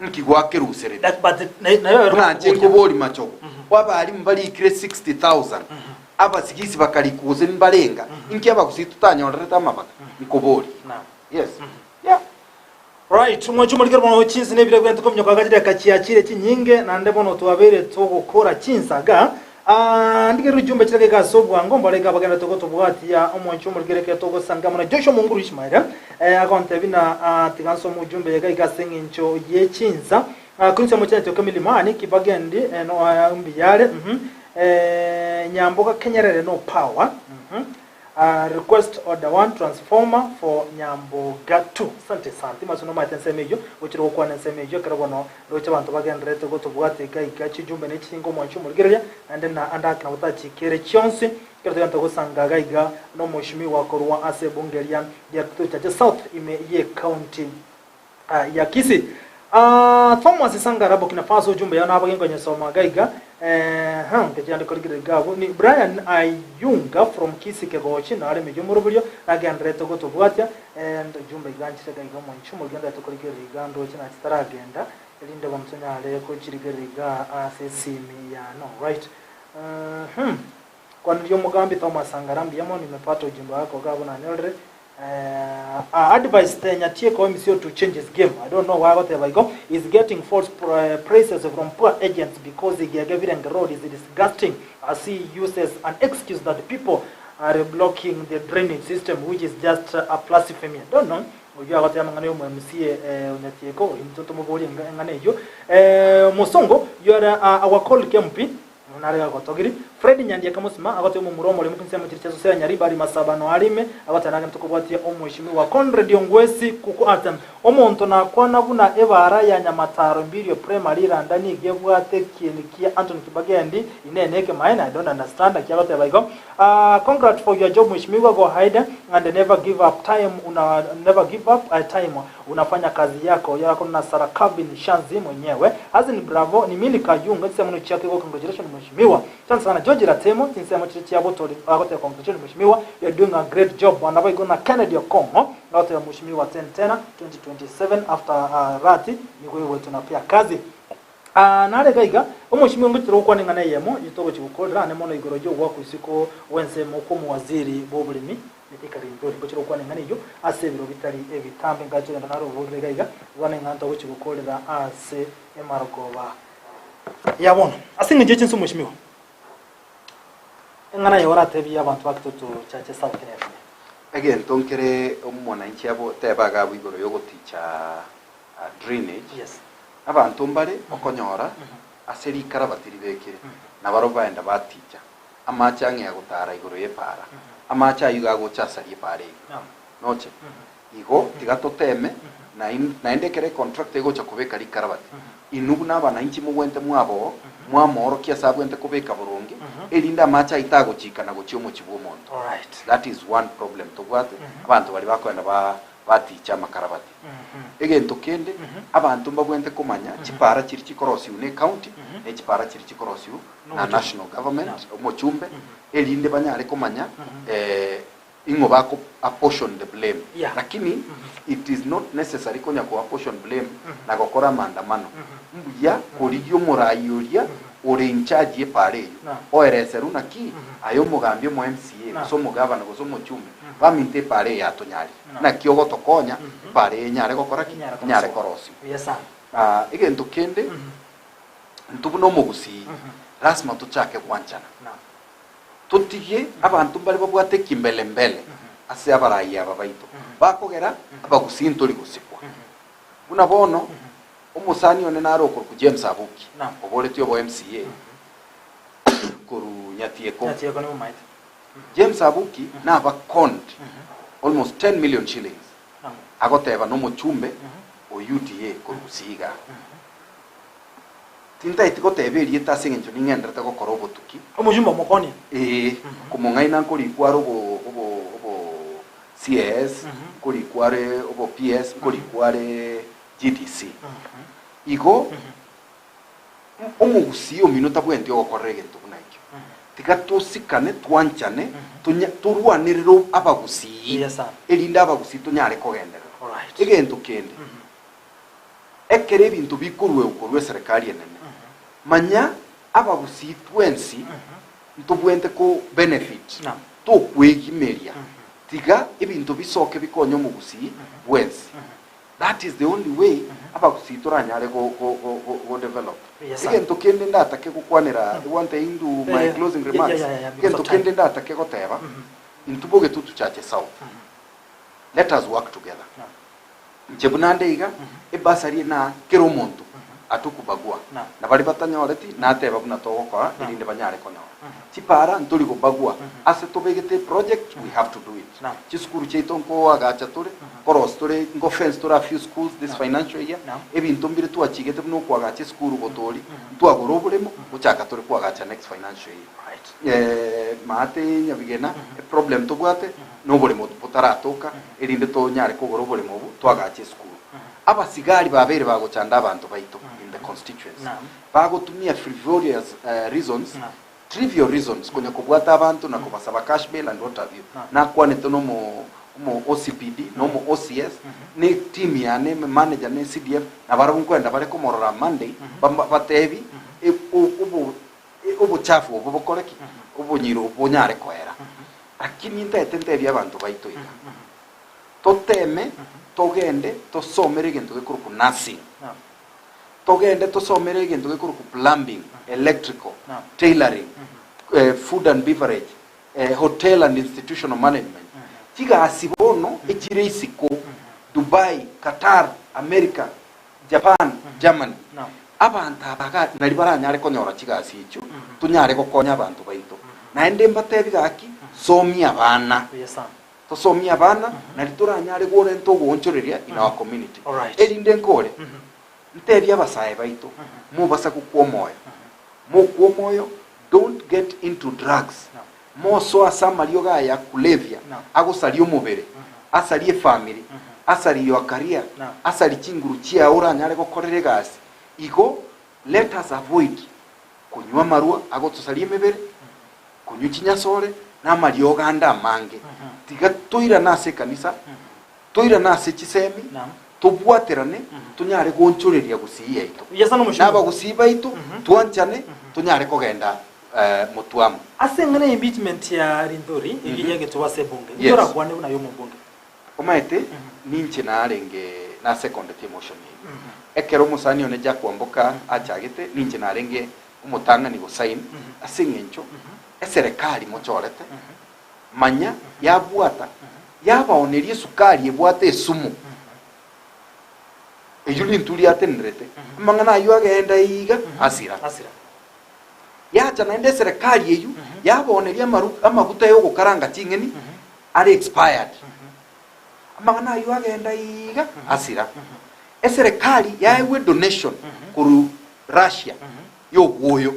Nki gwakeruseretie? That, but na- nayo Buna inche nkoboria machogo, abalimu barikire 60,000, abasigisi bakarikwa gose mbarenga, inki abagusii totanyorerete amabaga? Nkoboria. Naam. Yes. Yeah. Right, omwancho omorikere bono chinsi na ebire bwente kominyoka iga chidakika chiachire chinyinge naende bono twabeire togokora chinsaga. Ah, ndigerere ujumbe chidakika iga ase obwango mbare iga abagenderete gotobwatia omwancho omorikere ekero togosanga amo na Joshua Monguru Ishmael eh, agontebia na ah, tiga nsome ujumbe iga iga ase eng'encho ye chinsa. Ah, Quincy Omocheneti oke Milimani Kibagendi eh, no, ah, mbiyare mhm. Eh, Nyamboga Kenyerere no power mhm. Request order one transformer for Nyamboga two. Asante sana. Timasi nomaete ensemo eyio, gochire gokwana ensemo eyio ekero bono roche abanto bagendererete gotobwata iga iga chijumbe ne chisingo omwanchi omorigereria naende na ande ake nabo tachikere chionsi ekero togenta gosanga iga iga nomoshimiwa korwa ase ebunge eria ya Kitutu Chache South ime ye county ya Kisii. Thomas Sangara Burkina Faso ujumbe yao nabo ginkonyesoma iga iga eeh nkechiande korigereria iga abwo ni Brian Ayunga from Kisii Kegochi nare emeyio omoroberio nagendererete gotobwatia and ujumbe iga nchire iga iga omonche omorigia ndete korigereria iga ndoche nachi taragenda erinde bono tonyare kochirigereria iga ase esimi yane alright uhum Kwaniria omogambi Thomas Sangara mbuya mono nimepata ujumbe wako iga abwo nanyorire Advice the Nyatieko MCO to change his game. I don't know why agoteba igo. He's getting false praises from poor agents because Igege Birenge Road is disgusting as he uses an excuse that people are blocking the drainage system which is just a blasphemy. I don't know. Oyio agoteba amang'ana y'omo MCA Onyatieko oyio intwe tomoborie eng'ana eyio. Mosongo you are our colleague MP Buna are gagotogiri. Fred Nyandieka Mosima agotebia omomura omoremu chinsemo chiria chia Sosera Nyaribari Masaba Noarime agoteba nagente kobwatia Omweshimiwa Conrad Ongwesi Kuku ate omonto nakwana buna ebara ya Nyamataro Mbirio Primary Randa nigo ebwate ekieni kia Anthony Kibagendi inee nekemaene I don't understand naki agoteba igo Aah congrat for your job Mweshimiwa go ahead and never give up time una never give up time Unafanya kazi yako yako na Sarah Calvin Shanzi mwenyewe Hazin bravo ni Milika Yunga chinsemo chiake go congratulations mheshimiwa Asante sana George Ratemo chinsemo chire chia Botoli agoteba congratulations mheshimiwa you are doing a great job naboigo na Kennedy Okong'o agoteba mheshimiwa ten tena 2027 after uh, rati nigo iwe tunapea kazi Aa, nare iga iga, omochimi ongochire gokwana eng'ana eyemo, inche togochia gokorera ane mono igoro y'ogoakwa isiko gw'ensemo kw'omowaziri bw'oboremi, Mithika Linturi. Ngochire gokwana eng'ana eyio ase ebiro bitari ebitambe. Ngache kogenda nare oborere iga iga, bono eng'ana togochia gokorera ase emarogoba ya bono. Ase engencho ye chinsa omochimiwa, eng'ana yaye oratebie abanto ba Kitutu Chache South nere. Egento nkere omwananchi abo teba iga abwo igoro y'ogoticha drainage, Yes. Abanto mbare okonyora ase rikarabati ribekire, na barobwo baenda baticha amache ang'ea gotara igoro y'epaara, amache ayio iga agocha asarie epaara eyio. Noche? Igo tiga toteme, naende ekero econtractor egocha kobeka rikarabati, inwe buna abananchi mogwente mwaboo, mwamoorokia ase abwente kobeka boronge, erinde amache ayio tagochikana gochia omochie bw'omonto. That is one problem tobwate, abanto baria bakoenda ba batiche amakarabati. Egento kende, abanto mbabwenerete komanya chipaara chiria chikorosiwa ne ecounty, ne chipaara chiria chikorosiwa na national government, omochumbe, erinde banyare komanya. Ing'o bako apportion the blame Yeah. lakini it is not necessary konya ko apportion blame na gokora maandamano. Mbuya korigia omorai oria ore in charge ye para eyio Naam. oereserwe naki aye omogambi omo MCA Naam. gose omogavana gose omochumbe baminto epara eye yatonyarire Naam. naki ogotokonya epara eye enyare gokora ki? Enyare Enyare korosiwa. korosiwa. Buya sana. Ah, egento kende intwe buna omogusii lasima tochake gwanchana. Naam. Totige abanto mbare babwate ekimbelembele ase abarai aba baito, bakogera abagusii ntori gosikwa. Buna bono, omosani one nare okorokwa James Abuki, oboretie obo MCA korwa Nyatieko. James Abuki naba conned almost 10 million shillings, agoteba nomochumbe o UDA korwa Gusii igaa. Tintaeti goteba erieta ase engencho ning'enderete gokora obotuki. Omojumbe omokonia. Ee, komong'aina nkorikwa are obo, obo, obo CAS, nkorikwa are obo PS, nkorikwa are GDC. Igo, omogusii omino tabwenti ogokorera egento buna ekio. Tiga tosikane, twanchane, tonya, torwanerere abagusii, Buya sana. erinde abagusii tonyare kogenderera. Alright. Egento kende, Ekero ebinto bikoruegwa korwa eserekari enene, manya abagusii twensi ntobwente ko benefit, tokwegimeria, tiga ebinto bisoke bikonye omogusii bwensi. That is the only way abagusii toranyare go go go go go develop. Egento kende ndatake gokwanera, I want to do my closing remarks, egento kende ndatake goteba, intwe bogetutu chache south, let us work together. Inche buna nde iga, ebasari eye na kera omonto atokobagua, na baria batanyoreti nateba buna togokora erinde banyare konyora. Chipara ntori gobagua, ase tobegete eproject we have to do it. Chisukuru chiaito nkoagacha tore, nkorosia tore, nko fence tore a few schools this financial year, ebinto mbire twachigete buna okoagacha esukuru gotoria, ntwagora oboremo, gochaka tore koagacha next financial year. Maate Nyabigena, eproblem tobwate noboremo botaratoka, erinde tonyare kogora oboremo obwo twagache esukuru. Abasigari babeire bagochanda abanto baito in the constituency, bagotumia frivolous reasons, trivial reasons konya kobwata abanto na kobasaba cash bail and what have you. Nakwanete nomo omo OCPD na omo OCS ne team yane manager ne CDF nabarabwo nkoenda bare komorora Monday batebi obo Obochafu obo bokore ki? Obonyiro obo bonyare koera. Lakini ntaete ntebie abanto baito iga, toteme togende tosomere egento gekorokwa nursing, togende tosomere egento gekorokwa plumbing, electrical, tailoring, food and beverage, hotel and institutional management. Chigasi bono echire isiko, Dubai, Qatar, America, Japan, Germany, abanto aba iga nari baranyare konyora chigasi echio, tonyare gokonya abanto baito. Naende mbatebi gaki, somia abana, tosomie abana nari toranyare gorenta ogoonchoreria in our community. Erinde nkore, ntebie abasae baito, mobasa gokwa omoyo, mokwe omoyo, don't get into drugs, Mosoe ase amariogo aya kulevya, agosaria omobere, asarie efamiri, asarie your career, asarie chinguru chiao oranyare gokorera egasi. Igo let us avoid konywa amarwa agotosaria emebere, konywa chinyasore, na amariogo ande amange. Tiga toirane ase ekanisa, toirane ase chisemi, tobwaterane, tonyare goonchoreria gusii yaito. Na abagusii baito twanchane, tonyare kogenda motwamo. Ase eng'ana ya impeachment ya Linturi eyio yagetwe ase ebunge, Yes. ntorakwane buna aye omobunge. Omanyete ninche narenge nasekondeti emotion eyio. Ekero omosani one Jack Wamboka achagete ninche narenge omotang'ani gosign ase eng'encho eserekari mochorete manya yabwata yabaoneria esukari ebwate esumu. Eyio Linturi atenerete amang'ana ayio agenda iga asira. Asira. Yacha naende eserekari eyio yabooneria amaru amaguta y'ogokaranga ching'eni are expired. Amang'ana ayio agenda iga asira. Eserekari yaegwa edonation korwa Russia y'obwoyo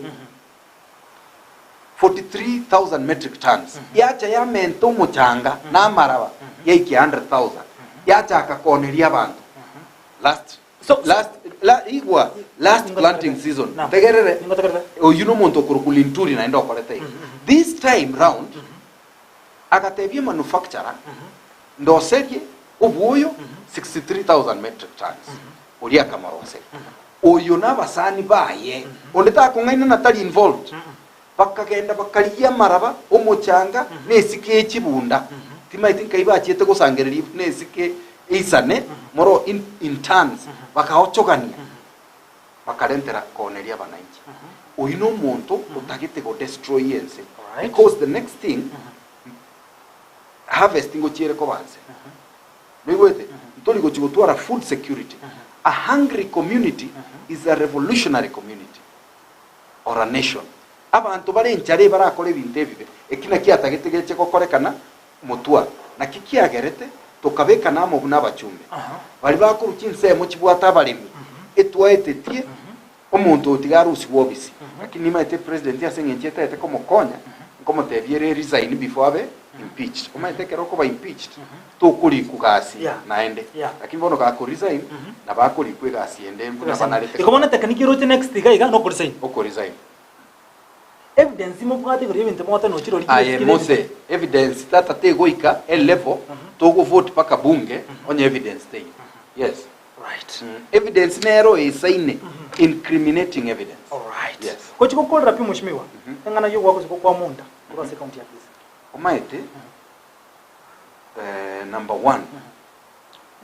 43,000 metric tons. Yacha yamenta omochanga na amaraba yaikia 100,000. Yachaka kooneria abanto last So- Last, la, igwa, last planting season. Naam. Tegerere. Ningotegerere. Oyio nomonto okorokwa Linturi naende okorete iga. This time round, Agatebia emanufacturer, Ndoserie obwoyo 63,000 metric tons. Oria akamoroseria. Oyo nabasani baye, onde takong'aina na tari involved. Bakagenda bakarigia amaraba, omochanga, na esike ye chibunda. Timaeti nkai bachiete gosangereria buna esike eisane, moro in, in tons, bakaochogania, bakarentera kooneria abananchi. Oyio nomonto otagete go destroy ense. Alright. Because the next thing, harvest ngochia ere koba nse. Noigwete? Ntori gochia gotwara food security. A hungry community is a revolutionary community or a nation. Abanto bare enchara ebarakore ebinto ebibe. Eki nakio atagete geche gokorekana motwa. Naki kiagerete tokabekana amo buna abachumbe. Baria bakorwa chinsemo chibwate abaremi, etwaetetie Omonto oyo tiga arusigwe obisi. Lakini nimaete president ase eng'encho etaete komokonya, nkomotebia ere resign before abe impeached. Omanyete ekero okoba impeached, tokorikwa gasi Yeah. naende. Yeah. Lakini bono gako resign, nabo akorikwa egasi ende buna banarete Igo bono technique eroche next iga iga nokoresign. okoresign. Evidence mobwate igoro y'ebinto mogoteba nochire origie Aye esikire Mose, evidence. evidence tata tegoika elevel togo vote paka bunge onye evidence teiyo. Yes. Right. Evidence nero eisaine incriminating evidence. Alright. Yes. Gochi gokorera pi mweshimiwa, eng'ana y'ogwaka gochia gokwa monda korwa ase ekaunti ya Kisii. Omaete number one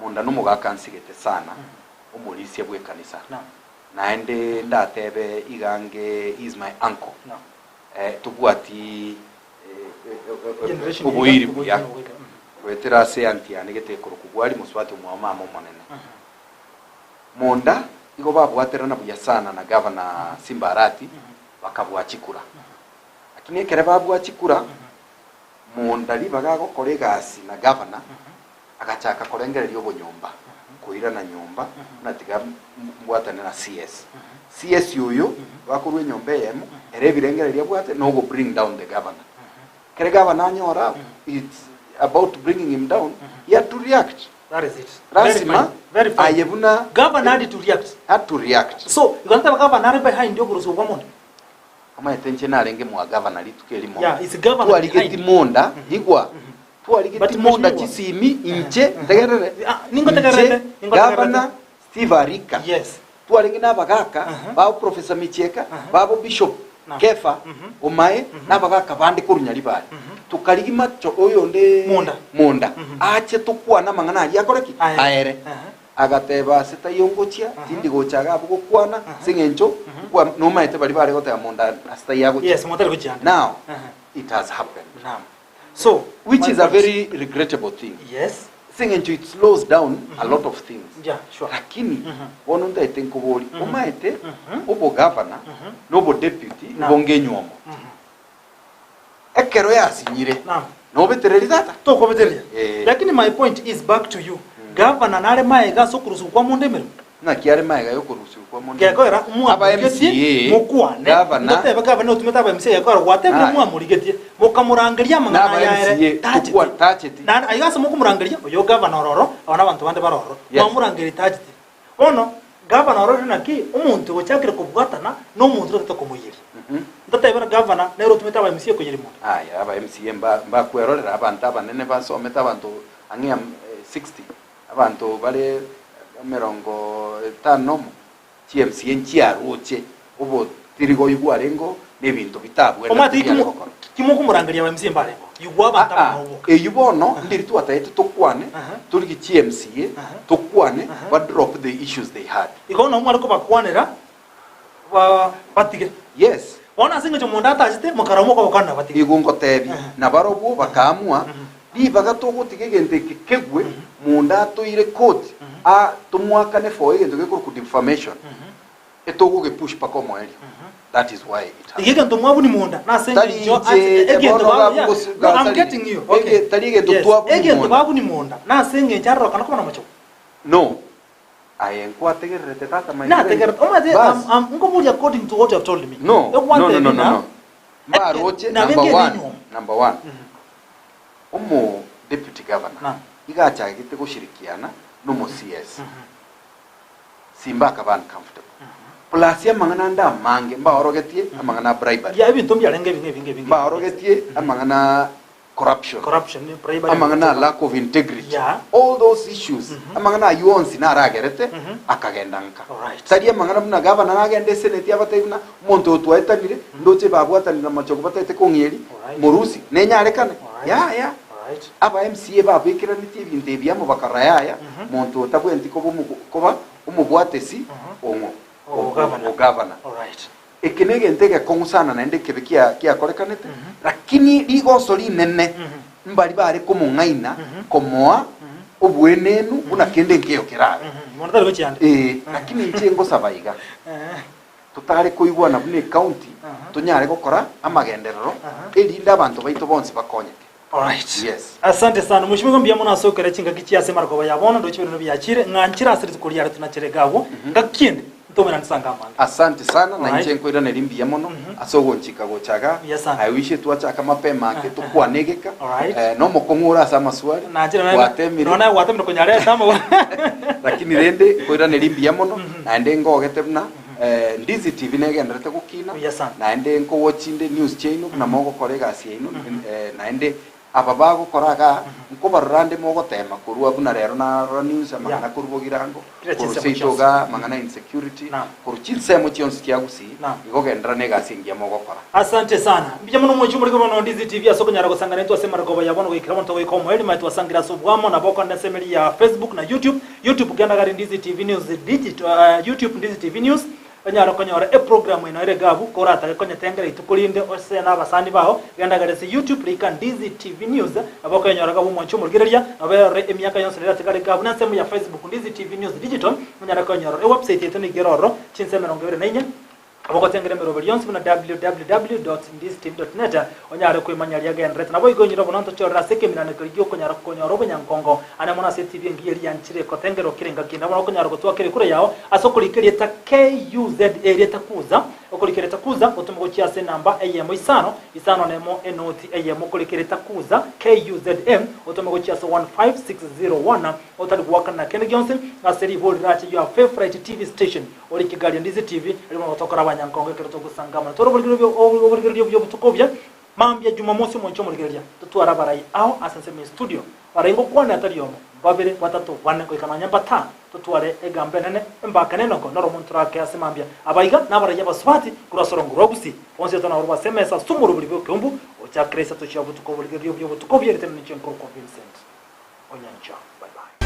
monda nomogaka nsigete sana omorisia bw'ekanisa Naam. naende ndatebe iga ange he is my uncle Naam. tobwati Generation oboiri iga, buya oboiri buya. goetera ase aunty yane gete ekorokwa Bwari mosubati omwabo mama omonene. Monda igo babwaterana buya sana na Governor Simba Arati bakabua chikura. Lakini ekere babua chikura, Monda ribaga agokora egasi na Governor agachaka korengereria obonyomba, koirana nyomba buna tiga mbwatane na CS. CS oyo bakorwa enyomba eyemo ere ebirengererio abwate nogo bring down the Governor. Ekere Governor anyora it's about bringing him down, he had to react. That is it. Very Lasima fine. Very fine. aye buna Governor had to react. had to react. So, igo nateba governor are behind okorosiwa kwa monto. Omanyete inche narenge mwa governor rituko erimo. Yeah, it's governor Twarigeti behind. monda, igwa. But Twarigeti monda mheshimiwa- chisimi inche ntegerere. Ah, ningotegererete, Inche, ningotegererete. Governor Steve Arika. Yes. Twarenge na abagaka babo Professor Michieka, babo Bishop Naam. Kefa Omae na abagaka bande korwa Nyaribari. Tokarigia macho oyonde Monda. Monda ache tokwane amang'ana aria akore ki? Aere. Aere. Agateba ase taiyo ngochia, tindi gocha iga abwo gokwana ase eng'encho nkwa nomaete baria bare goteba Monda ase taiyo agochia. Yes, motari gochia ande. Now it has happened. Naam. So, Which my is a point- very regrettable thing. Yes. Ase eng'encho it slows down a lot of things. Yeah, sure. Lakini bono ntaete nkoborie, omaete obogavana na obodeputy Naam. nigo ngenywomo. Ekero yasinyire, Naam. nobetereria tata? Tokobetereria. Eh. Lakini my point is back to you. Governor nare maega ase okorusigwa kwa monda emeremo. Naki are maega yokorusigwa kwa monda emeremo? Gekoera Aba mwamorigetie MCA, mokwane. Governor, Ngotebe governor otumete aba MCA gekoera gwatebire Aye. mwamorigetie mokamorangeria amang'ana Naba aya ere MCA, tacheti. tokwa- tacheti. Naende aiga ase mokomorangeria oyo governor ororo aba nabanto bande bare ororo. Yes. Mwamorangeria tacheti. Bono governor ororire naki omonto ogochakire kobwatana na omonto otagete komoiyeria. Ntatebera governor nere otumete aba MCA koiyeria monto. Aye aba MCA mba mbakwerorera abanto abanene basomete abanto ang'e am 60 abanto bare emerongo etano nomo chi MCA nchiaroche obotirigoyi bwarengeo na ebinto bitabwenerete Omanyete biare ki gokora. kimokomorangeria aba MCA mbarengeo. Igwa abanto Aa, aba noboka. eyio bono ndiri twataete tokwane torigie chi MCA tokwane ba drop the issues they had. Igo nabo mware kobakwanera ba batige. Yes. Bono ase engencho omonto atachete mokaraba mokobakwanera batige. Igo ngotebia, nabarobwo bakaamua, Ribaga togotiga egento eke kegwe, monda atoire court, a tomoakane for egento gekorokwa defamation, etogogepush mpaka omoerio. That is why it Iga happened. egento mwabuni monda nase Tari engencho inche, ase egento bono babu ya gabugos- no I'm gasariri. getting you okay Ege- tari egento yes twabuni egento monda. babuni monda nase engencho arorokana koba namachogo. No. Aye nkwategererete tata my friend. Nategerete omanyete Bas. I'm, I'm nkoboria according to what you have told me. No, no, no, no, no, no. Mbaroche, Nabe number ngere one, enywomo. number one. Omo deputy governor Naam. iga achagete goshirikiana nomo CS. Simba akaba uncomfortable. Plus amang'ana ande amange mbaorogetie amang'ana a bribery. Ya ebinto mbiarenge ebinge ebinge ebinge. Mbaorogetie amang'ana. corruption, Corruption, bribery. amang'ana a lack of integrity, Yeah. all those issues, amang'ana aywo onsi naragerete akagenda nka. Alright. Tari amang'ana buna gavana nagende eseneti abatebi buna omonto oyo twaetanire, ndoche babwatanire amachogo bataete kong'ieria, Alright. morusie, nenyarekane? Alright. Yaya. Alright. Aba MCA babekeraneti ebinto ebi amo bakarora yaya, monto oyo tabwenereti koba omobo koba omobwatesi ong'o? O gavana. O gavana. Alright. Eke negento egekong'u sana naende ekebe kia kiakorekanete, lakini rigoso rinene mbari bare komong'aina komoa obuenenu buna kende nkeiyo kerabe. Mono tari gochia ande. Ee, lakini inche ngosaba iga, totare koigwana buna ecounty, tonyare gokora amagenderero, erinde abanto baito bonsi bakonyeke. Alright. Yes. Asante sana mheshimiwa mbuya mono ase okera chingaki chia ase marogoba ya bono ndoche birino biachire ng'a nchire ase rituko riare tunachere iga abwo ngaki ende ntomera nsange amange. Asante sana na Alright. inche nkoiraneria mbuya mono ase ogonchika gocha igaa. Buya sana. I wish twachaka mapema ake tokwane egeka. Alright. Eh, nomokong'u ore ase amaswali. Nachire naye Gwatemire. nonya naye gwatemire konyareta amo. Lakini rende nkoiraneria mbuya mono naende ngogete buna eh, Ndizi TV negenderete gokina Buya sana. naende nkowatchinde news chiaino buna mogokora egasi yaino eh, naende aba bagokora igaa nkobarora ande mogotema korwa buna rero narora news amang'ana Yeah. korwa Bogirango Kila korwa chinsemo seito chionsi. igaa amang'ana insecurity Naam. korwa chinsemo chionsi chia Gusii Naam. igo genderera na egasi engiya mogokora. Asante sana. Mbuya mono mwanche omorikwa bono Ndizi TV ase okonyara gosangana intwe ase amarogoba ya bono goikera bono togoika omoerio manye twasangire ase obwamo nabo okande ase emeri ya Facebook na YouTube. YouTube genda gari Ndizi TV News Digital, uh, YouTube Ndizi TV News onyare konyora eprogram eno ere gabu koratake konyetengera ituko rinde ose na abasani bao genda gari ase YouTube rika Ndizi TV News nabo okenyora gabu mwanche omorigereria nabo erore emiaka yonsi neratigare gabu na ensemo ya Facebook Ndizi TV News Digital onyare konyora ewebsite yaito nigo ere ororo chinsa 24 Abogotengera emeroberi yonsi buna www.ndizitv.net onyare koimanya aria agenderete. Naboigo inyure bono ntochorere ase ekeminano keria gi'okonyara konyora obonyankongo ane mono ase etibi engiya eria yanchire kotengerwa kera engaki. Nabo okonyara gotwaka erekura yao ase okorika erieta KUZA erieta kuza okorika erieta kuza otome gochia ase enamba eyemo isano isano nemo enoti eyemo okorika erieta kuza KUZA otome gochia ase 15601 otari goakana kende gionsi ase ribori rirache your favourite TV station. Ore ekegaria Ndizi TV, erio bono tokore abanyankongo ekero togosangamana. Tore oborigereria obuya obotuko obuya, mambia Jumamosi omonche omorigereria, totware abarai ao ase ensemo ya studio. Barai ngokwana atari omo, babere, batato, bane, goika nonya mbatano, totware egambo enene, embaka na enoko, noro omonto orake ase mambia. Aba iga nabarai abasubati korwa ase orongo rwa Gusii, bonsi tanabarobwo ase emesa ase omorobori bw'ekeumbu, gochakera isato chia botuko oborigereria obuya obotuko obuya, ritanani chinkorokwa Vincent Onyancha. Bye bye.